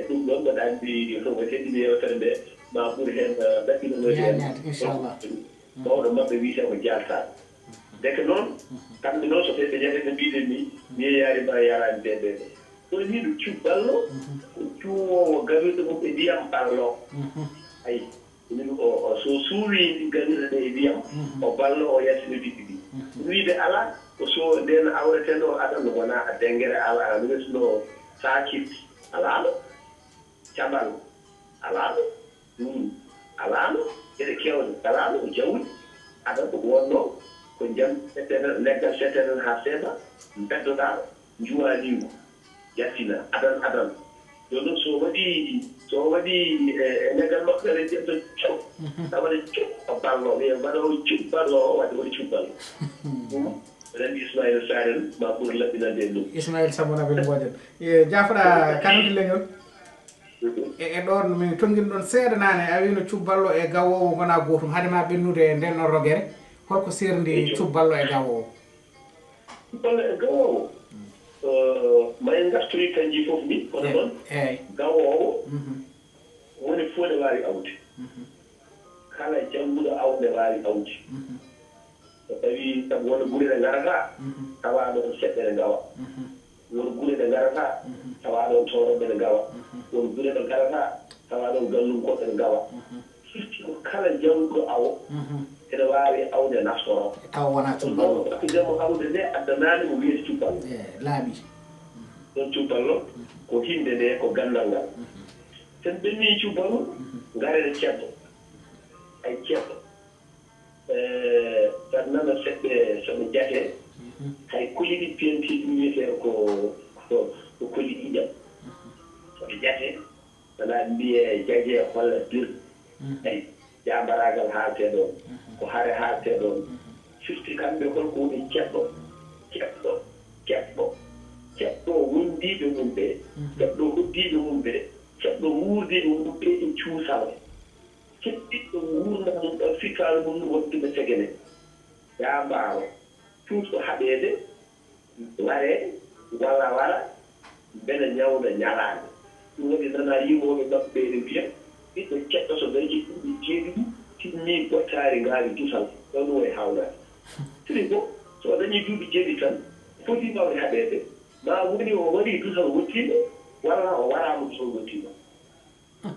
ɗum ɗoon mboɗo anndi ko ko heddini yeewtere nde, ma ɓur heen, eh, ɗaɓɓinanoyde en. Yaañaade, inchallah. Mawɗo maɓɓe wiyetee ko Jaaltaaɓe. Ndeke noon, kamɓe noon so tawii ɓe jaɓii no mbiɗen ni, mi yeeyaari ma yaraani nde nde. Ɗo ni ɗum cubballo, ko cuwoowo gawirɗe mum e ndiyam ballo. Ayi. Min o, o so suuwi gawirɗe ɗe e ndiyam, o ballo, o yaltina liɗɗi ɗi. Ɗum wiide alaa, ko so ndeen awretee ɗo adan wonaa a dengere, alaa, no wiyetnoo saakit, alaano, cabal, alaano, mm, alaano, geɗe keewɗe, alaano, jawdi, adan ko wonnoo, ko njam seeteeɗan, leggal seeteeɗan haa seeɓa, mbeddoɗaa, njuwaaliigu. Yaltina, adan, adan. Jooni noon, so waɗii, so waɗii e, e leggal makko, ene ƴetta cub, tawa ne cub, o ballo, wiya mbaɗoowo cub, ballo o, wadde waɗi cub ballo. Ɗum, eɗen anndi Ismaila Sarr en, ma ɓur laɓɓinande en ɗum. Ismaila Sambo Nabil Mboƴen. E, jaafoɗaa, Kanouté Leñol. E, e ɗoon, min tonngin ɗoon seeɗa naane, a wiino cub ballo e gawoowo ngonaa gootum. Hade ma ɓennude e ndeen ɗoon rogere, holko seerndi cub ballo e gawoowo? Golle e gawoowo, eh, ma en ngartoyi kanji fof ni, kono noon, eey, gawoowo moni fof ne waawi awde. Kala jannguɗo awo ne waawi awde. So tawii, sabu won gure ɗe ngarata, tawa ɗoon seɗɗa ne ngawa. Won gure ɗe ngarata, tawa ɗoon tooreeɓe ne ngawa. Won gure ɗe ngarata, tawa ɗoon gallunkooɓe ne ngawa. Firti ko kala jannguɗo awo, ene waawi awde naftoro. E tawa wonaa ɗum cubbal noon, ɗo. Ɗakkudemo awde nde addanaani mo wiyete cubbal. E laaɓi. Ɗon cubbal noon, ko hinde nde, ko ganndal ngal. Sen ɓenni cubbal, ngaren e ceddo. Ay ceddo. E, tan nana seɓɓe soɓe jate, hay koliɗi piyantee ɗum wiyetee ko, ko, ko koli ƴiƴam. Soɓe jate, wona mbiye jaje holla bir. Ay, jaambaraagal haaltee ɗoon, ko hare haaltee ɗoon. Firti kamɓe holko woni ceɗɗo, ceɗɗo, ceɗɗo, ceɗɗo wondiiɓe mum ɓe, ceɗɗo hoddiiɓe mum ɓe, ceɗɗo wuurdiiɓe mum ɓe e cuusal. Keɓɓiɗɗo nguurndam mum ɗon, fitaali mum no wondude segene. Jaambaaro, cuusɗo haɓeede, waree, walla wara, mbele ñawda ñalaande. Ɗum waɗi nana yimooɓe maɓɓe ɓe ene mbiya, ɓiɗɗo ceɗɗo so dañii duuɓi jeeɗiɗi, timmii bottaari ngaari dusal, ɗon ɗum wayi haawnaade. Tiri ko, so o dañii duuɓi jeeɗiɗi tan, foti waawde haɓeede, ma woni o warii dusal wottiima, walla o waraama dusal wottiima.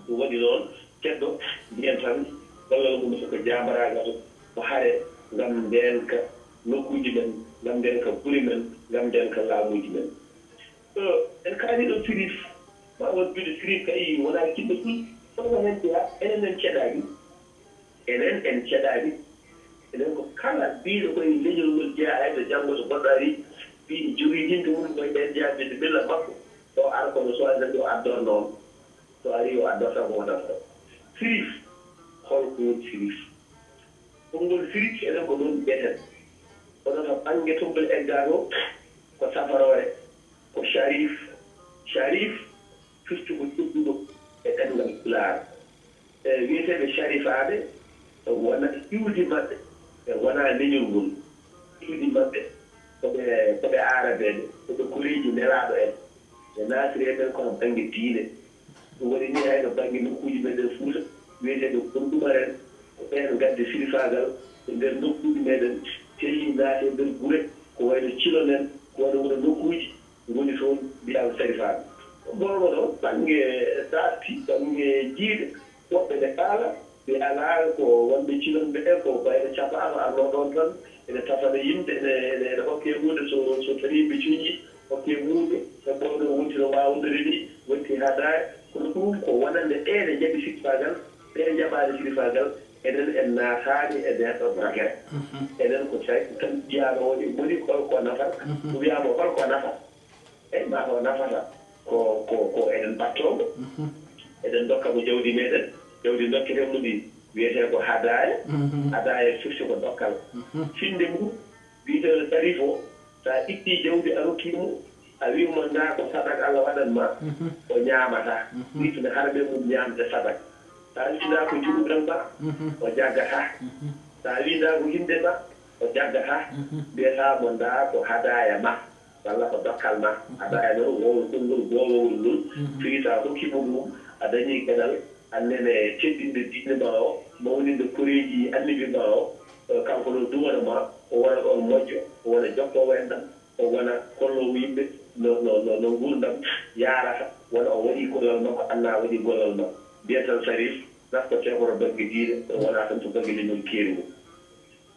Ɗum waɗi noon, ceddo, mbiyen tan, gollal mum ko jaambaraagal, ko hare, ngam ndeenka nokkuuji men, ngam ndeenka gure men, ngam ndeenka laamuuji men. Eh, en kaalii ɗo sirif, ma won mbiɗo sirif kay wonaa kinɗo ɗum, kono ko heen jeyaa, enen en ceɗaani. Enen en ceɗaani. Enen ko kala biiɗo koye leñol ngol jeyaa, hay so janngo so goɗɗo arii, ɓii jogii yimɓe mum koye ɓeen jeyaa, mbiɗo mbilla makko, o ara kono so ari tan o addor noon. So arii o addor tan ko wonata ko. Sirif, holko woni sirif? Konngol sirif enen ko noon mbiyeten. Kono to bannge tombol eggaa to, ko safaroore, ko sharif. Sharif, firti ko tedduɗo e ɗemngal Pulaar. E wiyeteeɓe sharifaaɓe, wona iwdi maɓɓe, e wona leñol ngol. Iwdi maɓɓe, ko ɓe, ko ɓe aarabeeɓe, ko ɓe koreeji nelaaɗo en. Ɓe naatiri e men ko to bannge diine. Ɗum waɗi ni hay no bannge nokkuuji meɗen Fuuta, wiyeteeɓe Kon Umar en, ko ɓeen ngaddi sirifaagal e nder nokkuuji meɗen, telli naati e nder gure, ko wayno Cilon en, ko wayno wuro nokkuuji, ngoni toon mbiyaama sarifaaɓe. Boobo noon, bannge darti, bannge jiiɗe, woɓɓe ne kaala, ɓe alaa ko wonɓe Cilon ɓe, ko bayno capaano arnoo ɗoon tan, ene tafana yimɓe, ene, ene, ene hokkee huunde, so, so tawi yimɓe coñii, hokkee huunde, e ɓooyno wonti no waawondiri ni, wonti hadaaya, kono ɗum ko wonande ɓeen e njaɓi sirifaagal, ɓeen njaɓaani sirifaagal, enen en naataani e nder ɗoon ragere. Enen ko tawi tan mbiyaama woni, woni holko nafata, ko wiyaama holko nafata. Eyi, ma ko nafata ko, ko, ko eɗen mbattoo mo. Eɗen ndokka mo jawdi meɗen. Jawdi ndokketen mo ndi wiyetee ko hadaaya. Hadaaya firti ko dokkal. Finnde mum, wiyeteeɗo sarif o, so a ittii jawdi a rokkii mo, a wii mo ndaa ko sadak Allah waɗan ma, o ñaamataa. Wii tene hara ɓe mum ñaamde sadak. So a wii ndaa ko junuuban ma, o jaggataa. So a wii ndaa ko hinnde ma, o jaggataa. Mbiyataa mo ndaa ko hadaaya ma. Walla ko dokkal ma. Hadaaya noon, wowlo konngol boowowol ngol. Fii so a hokkii mo ɗum, a dañii geɗal, annene teddinde diine ma o, mawninde koreeji annabi ma o. Eh, kanko noon duwano ma, o wona ɗoon moƴƴo, o wona jokkoowo enɗam, o wona kolloowo yimɓe no, no, no, no nguurndam yaarata, wona o waɗii gollal makko, annaa waɗii gollal ma. Mbiyen tan sarif, naftotee ko to bannge diine, o wonaa tan to bannge leñol keeri ngu.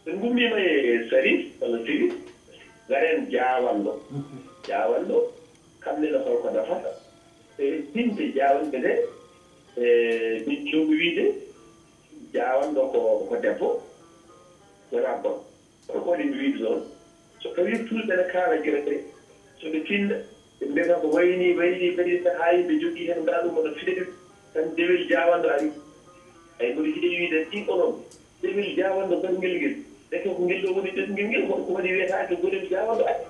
En ngummiima e sarif, walla sirif, ngaren jaawanɗo. Jaawanɗo, kam nene holko nafata? E ɓiɓɓe jaawanɓe ɓe, e min joomi wiide, jaawanɗo ko, ko debbo, wonaa gorko. Kono ko waɗi mi wiide noon, so tawii fulɓe ne kaala geɗe ɗe, so ɓe tinna, ɓe mbiyata ko wayi nii, wayi nii, wayi nii, haa yimɓe njogii heen ngaa ɗum, wona fiɗe ɗum, tan dewel jaawanɗo ari. Ay, mboɗo yiɗi wiide ɗi onon, dewel jaawanɗo gorngel ngel, ndeke ko ngel ɗo woni ɗemngel ngel, kono ko waɗi wiyetaake gorel jaawanɗo ari?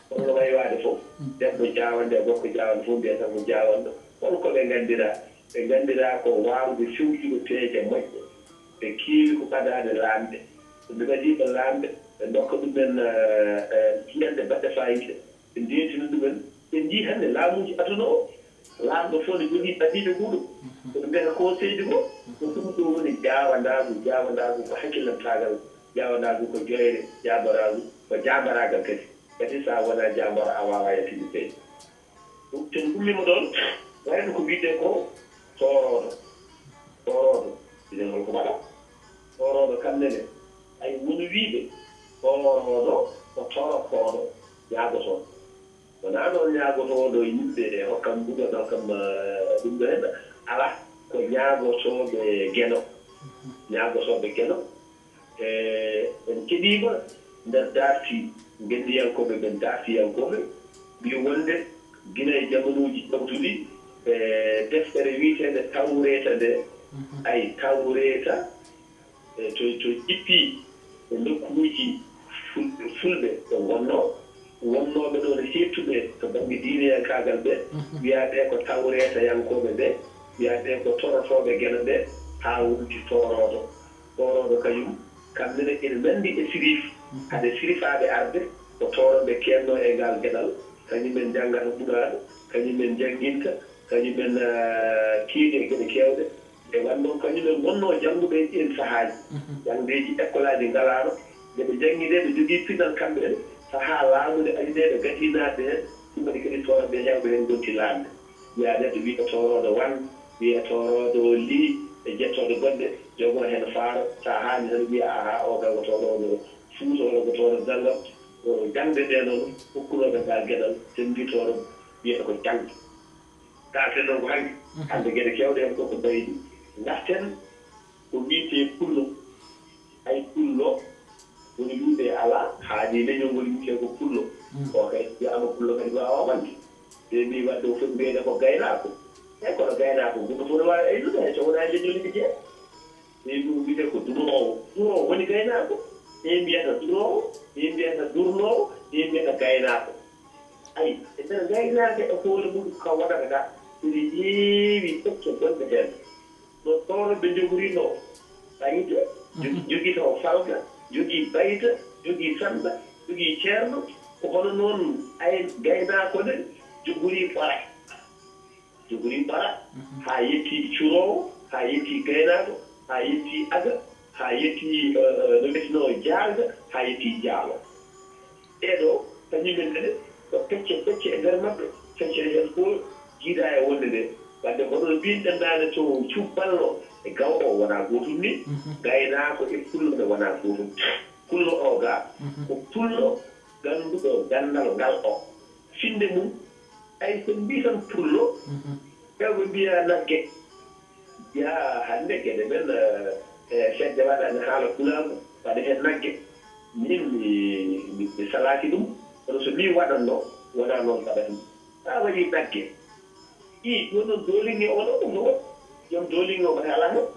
Kono no wayi waade fof, debbo jaawanɗo e gorko jaawanɗo fof mbiyata ko jaawanɗo. Holko ɓe nganndiraa? Ɓe nganndiraa ko waawde fewjude peeje moƴƴe. Ɓe keewi ko ɓadaade laamɓe. So ɓe ɓadiima laamɓe, ɓe ndokka ɗumen, eh, eh, jiyanɗe baɗɗe faayiida. Ɓe ndeetina ɗumen. Ɓe njii hannde laamuuji aduna o, laamɗo fof ne jogii ɓadiiɓe muuɗum. Ko ɓe mbiyata conseil ko, ko ɗum ɗo woni jaawandaagu. Jaawandaagu ko hakkilantaagal. Jaawandaagu ko joyre. Jaambaraagu ko jaambaraagal kadi. Kadi so a wonaa jaambaro, a waawaa yaltinde peeje. Ɗum, so en ngummiima ɗoon, waɗen ko wiyetee ko tooroodo. Tooroodo, ine holko waɗa? Toorooɗo kam nene, ay won wiiɓe, toorooɗo ko torotooɗo, ñaagotooɗo. Wonaa noon ñaagotooɗo yimɓe hokkam mbuɗu, hokkam ɗum ɗo heen. Alaa, ko ñaagotooɓe geno, ñaagotooɓe geno. E en keɗiima nder daarti ngenndiyankooɓe ɓen, daartiyankooɓe mbi wonde gila e jamanuuji jawtuɗi, e deftere wiyeteende Tawreeta nde, ay Tawreeta, e to, to jippi e nokkuuji fulɓe, fulɓe ɗo ngonnoo, wonnooɓe ɗo no heettuɓe to bannge diineyankaagal ɓe, wiyaa ɓe ko Tawreetayankooɓe ɓe, wiyaa ɓe ko torotooɓe geno ɓe, haa wonti toorooɗo. Toorooɗo kañum, kam nene ina nanndi e sirif, hade sirifaaɓe arde, ko toorooɓe keednoo e ngaal geɗal, kañum en njanngata Ɓur'aana, kañum en njannginta, kañum en, ah, keedi e geɗe keewɗe. E wan noon, kañum en ngonnoo jannguɓe e ɗiin sahaaji. Janndeeji ekkolaaji ngalaano, nde ɓe njanngi nde, ɓe njogii pinal kamɓe ne, sahaa laamu nde ari nde, ɓe gadiinaaɓe heen, ɗum waɗi kadi toorooɓe heewɓe heen ngonti laamɓe. Wiyaa neɗɗo wiyta toorooɗo wan, wiyee toorooɗo lii, e jettooɗe goɗɗe, jogoo heen faaro, so a haali tan wiya, "Ahaa, o kay ko toorooɗo Fuuta walla ko toorooɗo nanngam." O jaŋde nde noon, hokkunooɓe ngal geɗal, senndiitooro, wiyata ko jaŋde. Kaalten noon ko hanki, hannde geɗe keewɗe heen ko ko mbaydi. Ngarten ko wiyetee pullo. Hay pullo, woni wiide alaa, haadi leñol ngol wiyetee ko pullo. O kay, so wiyaama pullo kadi waawaa wonde. Ɓe mbii wadde o foti wiyeede ko gaynaako. Eey, kono gaynaako gooto fof no waawi aynude, hay so wonaa e leñol ene jeyaa. Ɓe mbii o wiyetee ko duroowo. Duroowo woni gaynaako. Ɓe mbiyata duroowo, ɓe mbiyata durnoowo, ɓe mbiyata gaynaako. Ay, e nder ngaynaaka e hoore mum ka wonata ka, ene heewi pecce bonɗe heen. No toorooɓe njogorinoo bayde, jo-, jogii taw falga, jogii bayta, jogii sanɗa, jogii ceerno, ko hono noon ay gaynaako ne jogorii ɓora. Jogorii ɓora, haa yettii curoowo, haa yettii gaynaako, haa yettii aga, haa yettii, eh, eh, no mbiyetnoo jaalga, haa yettii jaalo. Ɗee ɗoo, kañum en kadi, ko pecce pecce e nder maɓɓe, feccere heen fof jiidaa e wonde nde. Wadde hono no mbiyɗen naane to cubballo e gaw o wonaa gootum ni, gaynaako e pullo ne wonaa gootum. Pullo o ga, ko pullo gannduɗo ganndal ngal o. Finnde mum, ay so en mbii tan pullo, heewɓe mbiya nagge. Yaa hannde geɗe men, eh, eh, fedde waɗa ne haala pulaagu, waɗa heen nagge. Min mi, mi, mi salaaki ɗum, kono so mi waɗatno, wonaa noon waɗatmi. Sa waɗi nagge, i, jooni noon dooliŋŋe o ɗo, ɗum no woɗɗi. Joom dooliŋŋe o mbata alaa heen.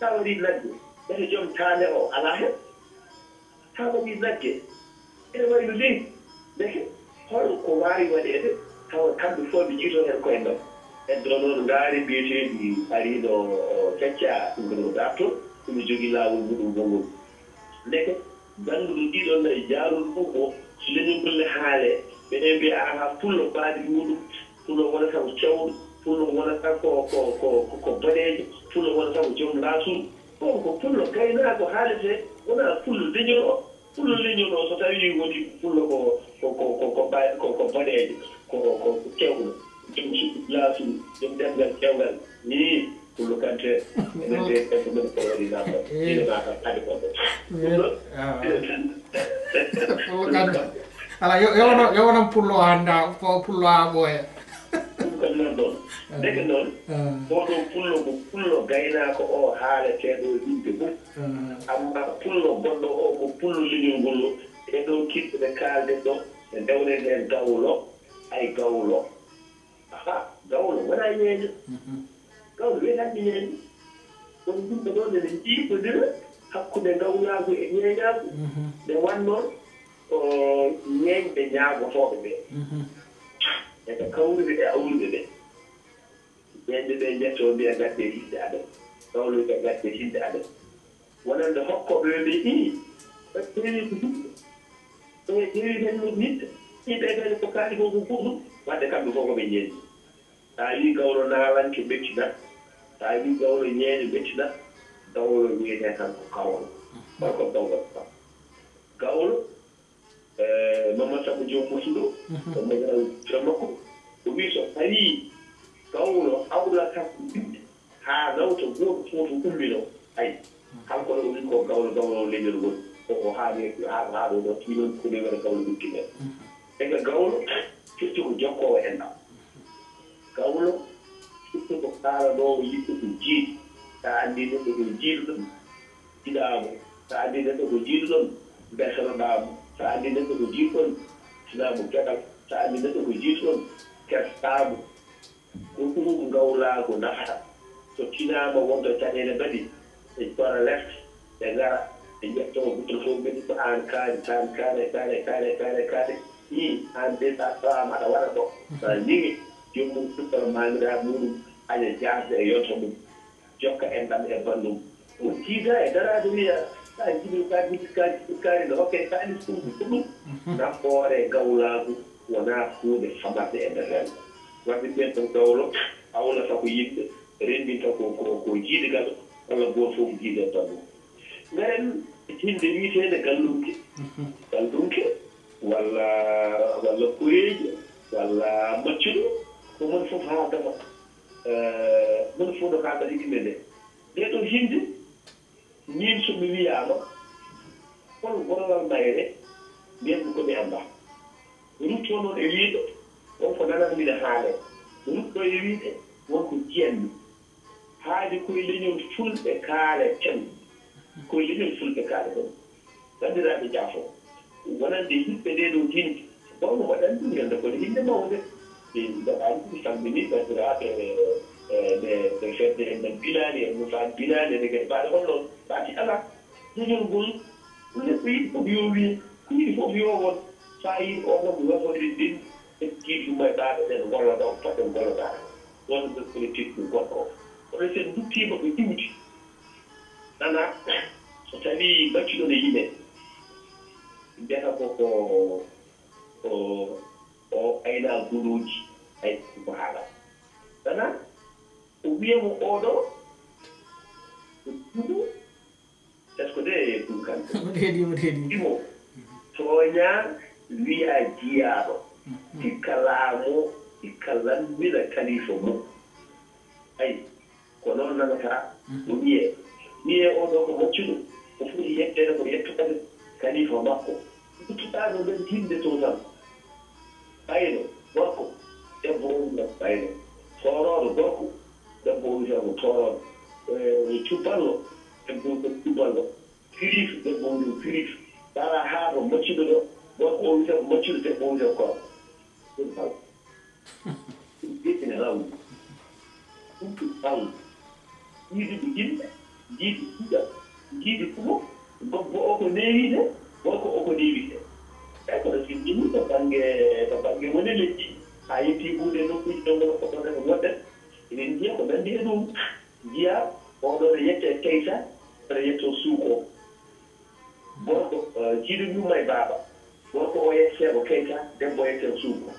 Sa waɗi nagge, mbata joom taane o alaa heen. Haa waɗi nagge, ene wayi no leydi. Ndeke, hol ko waawi waɗeede tawa kamɓe fof ɓe njiytoo heen koye maɓɓe? Eddo noon ngaari mbiyeteeɗi ariino, o, Cacca, ɗum ko ɗo daartol, ɗum ne jogii laawol muɗum gongol. Ndeke, gannduɗo ɗiɗon nayi jaaruɗo ɗum o, so leñol ngol ne haalee, ɓe ne mbiya, "Aha, pullo baadi muɗum, pullo wonata ko cewɗo, pullo wonata ko, ko, ko, ko, ko boɗeejo, pullo wonata ko joom laasuru." Ɗum ko pullo gaynaako haaletee, wonaa pullo leñol o. Pullo leñol o, so tawii woni pullo ko, ko, ko, ko, ko ba-, ko, ko boɗeejo, ko, ko, ko cewɗo, joom suudu laasuru, joom ɗemngal keewngal, nii pullo kante, enen de, debbo men ko waɗi namdal. Ine ma kam ade goɗɗo. Ɗum ɗon, ah, ine tan. Pullo kante. Alaa, yo, yo wono, yo wonon pullo hannda, ko pullo haa ɓooya. Ɗum kam nan ɗon. Ndeke noon, ah, oɗo pullo ko pullo gaynaako o haaleteeɗo e yimɓe mum. Ah. Amma pullo goɗɗo o ko pullo leñol ngol o. Ɗee ɗoo kiɗɗe ɗe kaalden ɗo, ɗe ndewren heen gawlo, ay gawlo. Aha, gawlo wonaa ñeeño. Mhm. Gawlo wiyetaake ñeeño. Kono yimɓe ɗo nene njiiɓondira hakkunde ngawlaagu e ñeeñaagu. Mhm. Nde wan noon, o, ñeeñɓe ñaagotooɓe ɓe. Mhm. E ɓe kawruɓe e awruɓe ɓe. Ɓeynde ɓe njettoo mbiya ngadde hinde amen. Gawlo wiya ngadde hinde amen. Wonande hokkooɓe ɓe ɓe ii, ɓe ƴeewi ko hinde. Ɓe ƴeewi tan no hinde. Ii ɓe kadi ko kaali ko ko goɗɗum. Wadde kamɓe fof ko ɓe ñeeñi. Sa wii gawlo naalanke ɓettinat, sa wii gawlo ñeeño ɓettinat, gawlo wiyetee tan ko gawlo. Hol ko gawlo? Gawlo, eh, Mamad Samba Joom Murtuɗo, mhm, o Mamadou Joom makko, o wii so tawii gawlo hawlata ko yimɓe haa nawta gooto fof to umminoo, ay, Kanko ne o wi ko gawlo, gawlo leñol ngol. Ko o haaɗi, haaɗo, haaɗo ɗo, tii noon ko ɗo wiyata gawlo ɓurti men. Ega gawlo, firti ko jokkoowo enɗam. Gawlo, firti ko kaalanoowo yimɓe ko jiidi. Sa anndi neɗɗo ko jiiduɗon, jiɗaa mo. Sa anndi neɗɗo ko jiiduɗon, mbeltanoɗaa mo. Sa anndi neɗɗo ko jiiduɗon, tinaa mo geɗal. Sa anndi neɗɗo ko jiiduɗon, kersaa mo. Ko ɗum ngawlaagu nafata. So tinaama wonto caɗeele mbaɗi, ɓe cora lefte, ɓe ngara, ɓe ƴetta o gooto fof, mbeɗi ko aan kaari, kaari, kaari, kaari, kaari, kaari, kaari. Ii, aan de, so a tawaama aɗa waɗa ɗo, so a ñiŋi, joomum sukkara maamiraaɓe muɗum, aña jaasde e yonta mum, jokka enɗam e banndum. Ɗum tiidaa e daraade, wiya, ka jiɗi, ka jiɗi, ka jiɗi, kaari no hokke kaalis ɗum, ko ɗum. Nafoore gawlaagu wonaa huunde famarde e nder renndo. Waɗde ɓeen ɗon gawlo, awnata ko yimɓe, renndinta ko, ko, ko jiidigal, walla gooto fof jiidi e banndum. Ngaren hinde wiyeteende gallunke. Gallunke, walla, walla koyeejo, walla maccuɗo, ko moni fof haaldata. Eh, moni fof no haaldata hinde nde. Nde ɗo hinde, min so mi wiyaama, hol gollal mayre, mbiyan ko mi anndaa. Mi rutto noon e wiyde, won ko nananmi ne haalee. Mi rutto e wiyde, won ko njiyanmi. Haadi koye leñol fulɓe kaaleten. Koye leñol fulɓe kaaleten. Banndiraaɓe, jaafo. Wonande yimɓe ɗee ɗoo hinde. Mawɗo waɗani ɗum ñande kono hinde mawnde. Ɓe mbaɗaani ɗum salmini banndiraaɓe, e, ɓe, ɓe fedde en, en bilaani, en nufaani bilaani, en gadi mbaɗa hol noon. Mbaɗi alaa. Leñol ngol, neɗɗo yiɗi fof yo wiye, ko yiɗi fof yo won. Fayida o tan ko waɗde ɗin, en jiiɗi ɗum e ɓaaɓe ɓen, gollodoo, poɗɗen gollodoo. Wonde politique ɗum goɗɗo o. Kono so en nduttiima ko iwdi, nana, so tawii maccuɗo ne yimee, mbiyata ko, ko, ko o ayna guluuji, ay ko haala. Nana, o wiya mo oɗo, ko ɗum, est-ce que de ɗum kan? Mboɗo heɗii, mboɗo heɗii. Imo, tooñaa, wiyaa jiyaaɗo. Mhm. Sikka laamoo, sikka lammina kalifa mum. Ay, ko noon nanata o wiyee. Wiyee oo ɗoo ko maccuɗo, o foti yetteede ko yettoode kalifa makko. Luttuɗaa no mbeɗa hinde to tan. Baylo, gorko, debbo o wiyata ko baylo. Toorooɗo, gorko, debbo o wiyata ko toorooɗo. Eh, cubballo, debbo o wiyata ko cubballo. Siriif, debbo o wiyata ko siriif. Dara haa to maccuɗo ɗo, gorko o wiyata ko maccuɗo, debbo o wiyata ko gorko. Ɗum ɗaɓɓi rawde. Ɗum ɗum rawde. Jiiduɓe yimɓe, jiidi ɗiɗo, jiidi ɗiɗo, debbo o ko newiiɗe, gorko o ko newiiɗe. Eyi, kono so yimɓe to bannge, to bannge woni leƴƴi, haa yettii huunde nokkuuji ɗo ngol ko ɗon e ko woɗɗen, eɗen njiya ko nanndi e ɗum. Njiya, oɗo ne yettee kaysa, oɗo yettoo suuko. Gorko, eh, jiiɗo yumma e baaba. Gorko o yettee ko kaysa, debbo yettee ko suuko.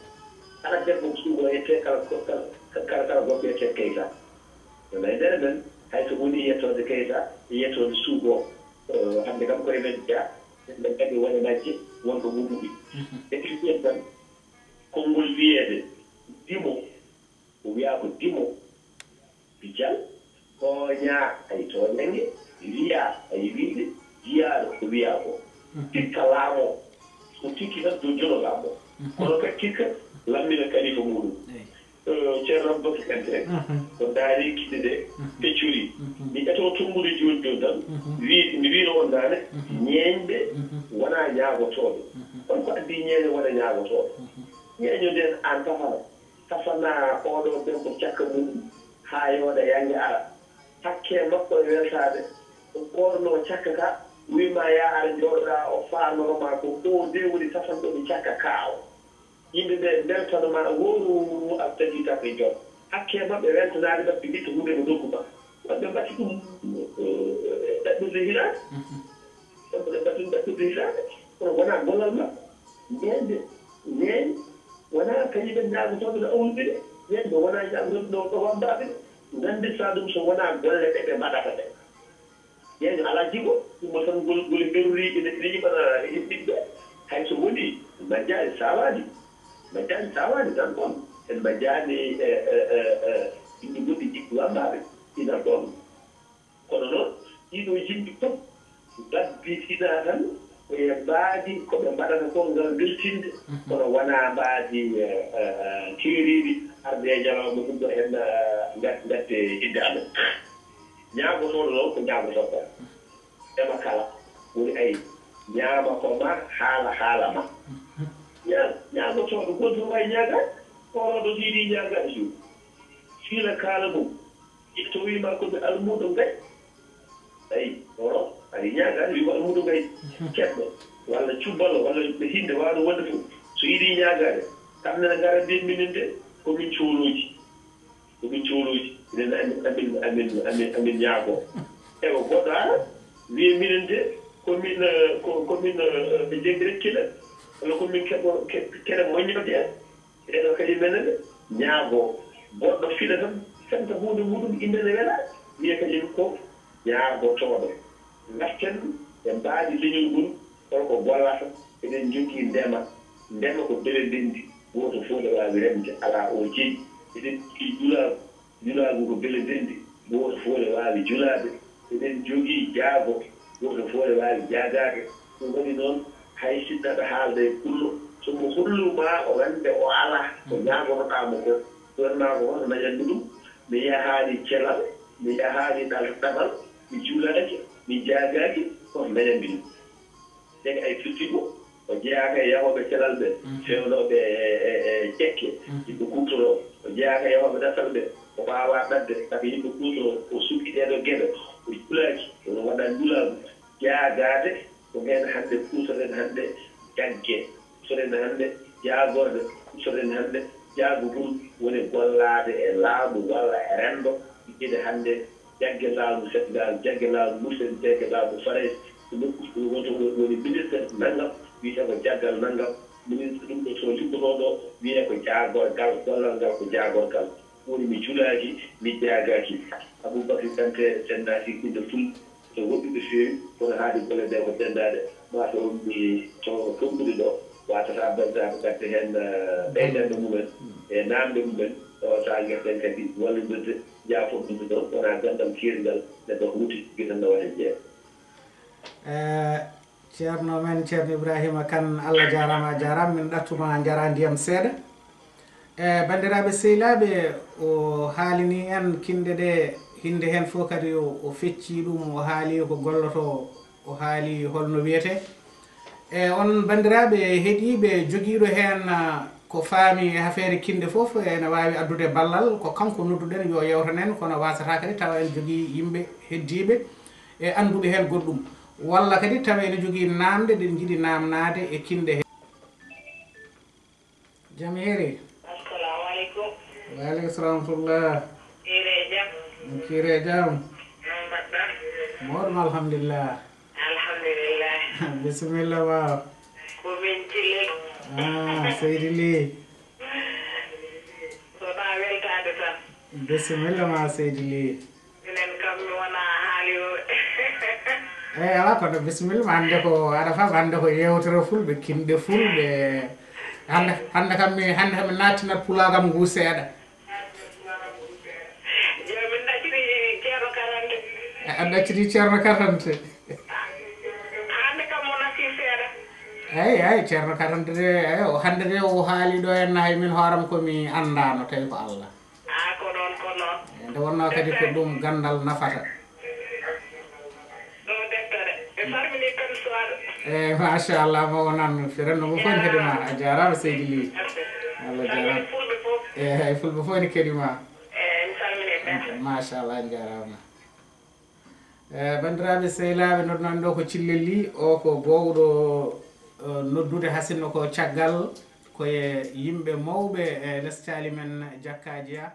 Kala debbo ko suuko yettee, kala, kala, kala, kala gorko yettee ko kaysa. No e nder men, hay so woni yettoode kaysa, yettoode suuko, eh, hannde kam koye men jeya, men kadi wone majje, wonɗo mummuɗi. Mhm. E ɗin ɓen tan, konngol wiyeede, dimo, ko wiyaa ko dimo, bijal, tooñaa, ay tooñannge, wiyaa, ay wiyde, jiyaaɗo, ko wiyaa ko. Mhm. Tikka laamoo, so tikki tan, jo-, jono laamoo. Mhm. Kono kadi tikka, lammina kalifa muɗum. Eyi. Eh, Ceerno Abubakar Kante, mhm, ko ndaari kinɗe ɗe, mhm, peccori. Mhm. Mi etoo tonngude jooni jooni tan, mhm, wi-, mi wiino on naane, mhm, ñeeñɓe, mhm, wonaa ñaagotooɓe. Mhm. Hol ko addi ñeeño wona ñaagotooɗo? Mhm. Ñeeño nden aan tafana. Tafana oɗo debbo cakka mum, haa yooɗa yannge ara. Hakke makko e weltaade. O koornoo cakka ka, wii ma yaa ara jooɗoɗaa, o faanoro ma ko o de woni tafanɗo mi cakka ka o. Yimɓe ɓe mbeltano ma, wooru a tagi tak e jom. Hakke maɓɓe weltanaade maɓɓe ngitta huunde ko nokku ma. Wonɓe mbaɗti ɗum, eh, ɗaɓɓirde hitaande. Mhm. Wonɓe mbaɗti ɗum ɗaɓɓirde hitaande. Kono wonaa gollal maɓɓe. Ñeeñde, ñeeñ, wonaa kañum en ñaagotooɓe no awluɓe de. Ñeeñde wonaa ñaagotooɓe no, no wammbaaɓe de. Nganndirtaa ɗum so wonaa golle ɗe ɓe mbaɗata ɗe. Ñeeño alaa jigo, ɗum tan ngol, ngol herori ene, ene yiɓana ɓiɓɓe. Hay so woni, majjaani saawaani. Majjaani saawaani nan ɗoon. En majjaani e, e, e, e, yimɓe goɗɗi jiɗɗi wammbaaɓe, inan ɗoon. Kono noon, Ɗiɗo yimɓe fof ɗabbitinaa tan ko e mbaadi ko ɓe mbaɗata kon ngam weltinde, kono wonaa mbaadi keeriiɗi arde e ñalawma ɗum ɗo en ngadde hidde amen. Ñaagotooɗo noon ko ñaagotooɗo tan, ema kala, woni ay ñaama ko ma, haala haala ma. Ñaagotooɗo gooto no waawi ñaagaade, koorooɗo so yiɗi ñaagaade suudu, fiila kaala mum, ƴetta o wiima ko mi almuudo ngay. Ayi, oro aɗa ñaagaade, wi ko almuudo ngay. Keɗɗo walla cubballo walla ɓe hinde waawi ɗum wonde fof, so yiɗi ñaagaade, kamɓe nana ngara mbiya minen de ko min coolooji, ko min coolooji, minen amin amin amin amin amin ñaagoo. Ewa, goɗɗo ara wiya minen de ko min eh, ko ko min eh, ɓe janngi rekkila, walla ko min keɓo keɗe moññorde en. Ɓeeɗo kadi menen ñaagoo, goɗɗo fila tan, fenta huunde muɗum, innde nde wela, wiya kañum ko ñaagotooɗo. Ngarten e mbaadi leñol ngol, holko gollata. Eɗen njogii ndema, ndema ko beele ndenndi, gooto fof ne waawi remde, alaa o jeyi. Eɗen njogii njulaagu, njulaagu ko beele ndenndi, gooto fof ne waawi julaade. Eɗen njogii jaago, gooto fof ne waawi jaagaade. Ɗum waɗi noon, hay sinno aɗa haalda e pullo, so mo hollu ma o wonde o alaa ko ñaagotoɗaa mo ko, ɗon maa ko hoto nañanmi ɗum, mi yahaani celal, mi yahaani ɗal ɗaɓal, mi julaaki, mi jaagaaki, ko hoto nañanmi ɗum. Ndeke ay firti ko o jeyaaka e yahooɓe celal ɓe, fewnooɓe e e e jekke, yimɓe kuutoroo. O jeyaaka e yahooɓe ɗatal ɓe, o waawaa ɗaɓde saka yimɓe kuutoroo. O suɓii ɗeeɗoo geɗe, o julaaki, o waɗaa njulaagu. Jaagaade ko heen hannde kuutoren hannde jagge, kuutoren hannde jaagorde, kuutoren hannde jaagugol woni gollaade e laamu walla e renndo. Wiyeede hannde jagge laamu Senegaal, jagge laamu Murtani, jagge laamu Farayse, ko nokku ɗum woni to woni ministre nanngam, wiyetee ko jaggal nanngam, ministre ɗum ɗo to liggotoo ɗo wiyee ko jaagorgal, gollal ngal ko jaagorgal. Woni mi julaaki, mi jaagaaki. Aboubacry Kanté, Sen naati inde fulɓe, ene woɗɗi no feewi, kono haade golle ɗe ko denndaade, maa taw mi to tonkude ɗo, waasata banndiraaɓe ngadda heen ɓeydanɗe mumen e naamnde mumen, tawa so a ngerɗen kadi wallondirde, jaafoɗonde ɗo, wonaa ganndal keeringal, neɗɗo ko wutte jogii tan nawata e jeere. Ceerno men, Ceerno Ibraahiima Kan, Allah jaaraama, a jaaraama, min ɗattuma njaraa ndiyam seeɗa. E banndiraaɓe sehilaaɓe, o haalini en kinɗe ɗe, hinnde heen fof kadi o feccii ɗum, o haali ko gollotoo, o haali hol no wiyetee. E onon banndiraaɓe heɗiiɓe, jogiiɗo heen ko faami e afeere kinɗe fof ene waawi addude ballal, ko kanko nodduɗen yo yewtan en, kono waasataa kadi tawa en jogii yimɓe heddiiɓe e annduɓe heen goɗɗum, walla kadi tawa ene jogii naamnde ɗe njiɗi naamnaade e kinɗe he. Jam hiiri. Assalamu aleykum. Wa aleykum salam wa rahmatullah. Hiire jam. Kiire jam. No mbaɗɗa? Mawɗum alhamdulillah. Alhamdulillah. Bisimilla ma. Ko min Cille. Ah, Seydi Ly. Ko ɗa weltaade tan. Bisimilla ma Seydi Ly. Minen kam mi wonaa haalirooɓe. Eyi alaa kono bisimilla ma, hannde ko aɗa faam hannde ko yeewtere fulɓe, kinɗe fulɓe. Hannde hannde kam mi hannde kam mi naattinat pulaar am ngu seeɗa. Jooni min ɗacciti Ceerno Karante. A ɗacciti Ceerno Karante. Hannde kam mo natti seeɗa. Eyi eyi Ceerno Karante de, eyi o hannde de o haali ɗo henna hay min hooram ko mi anndaano tawi ko Allah. Ah ko noon ko noon. Nde wonnoo kadi ko ɗum ganndal nafata. Ɗo deftere. Ɓe farmini tan suwaɗo. Eyi machallah mo wonan firanno mo fof ne kadi ma a jaaraama seydi Ly. Allah jaaraama. Eyi hay fulɓe fof ne kadi ma. Machallah en jaaraama. Eyi banndiraaɓe sehilaaɓe noddunoɗen ɗo ko Cille Ly o ko gowɗo noddude hasinno ko caggal ko e yimɓe mawɓe e les caali men Jakkaajiya.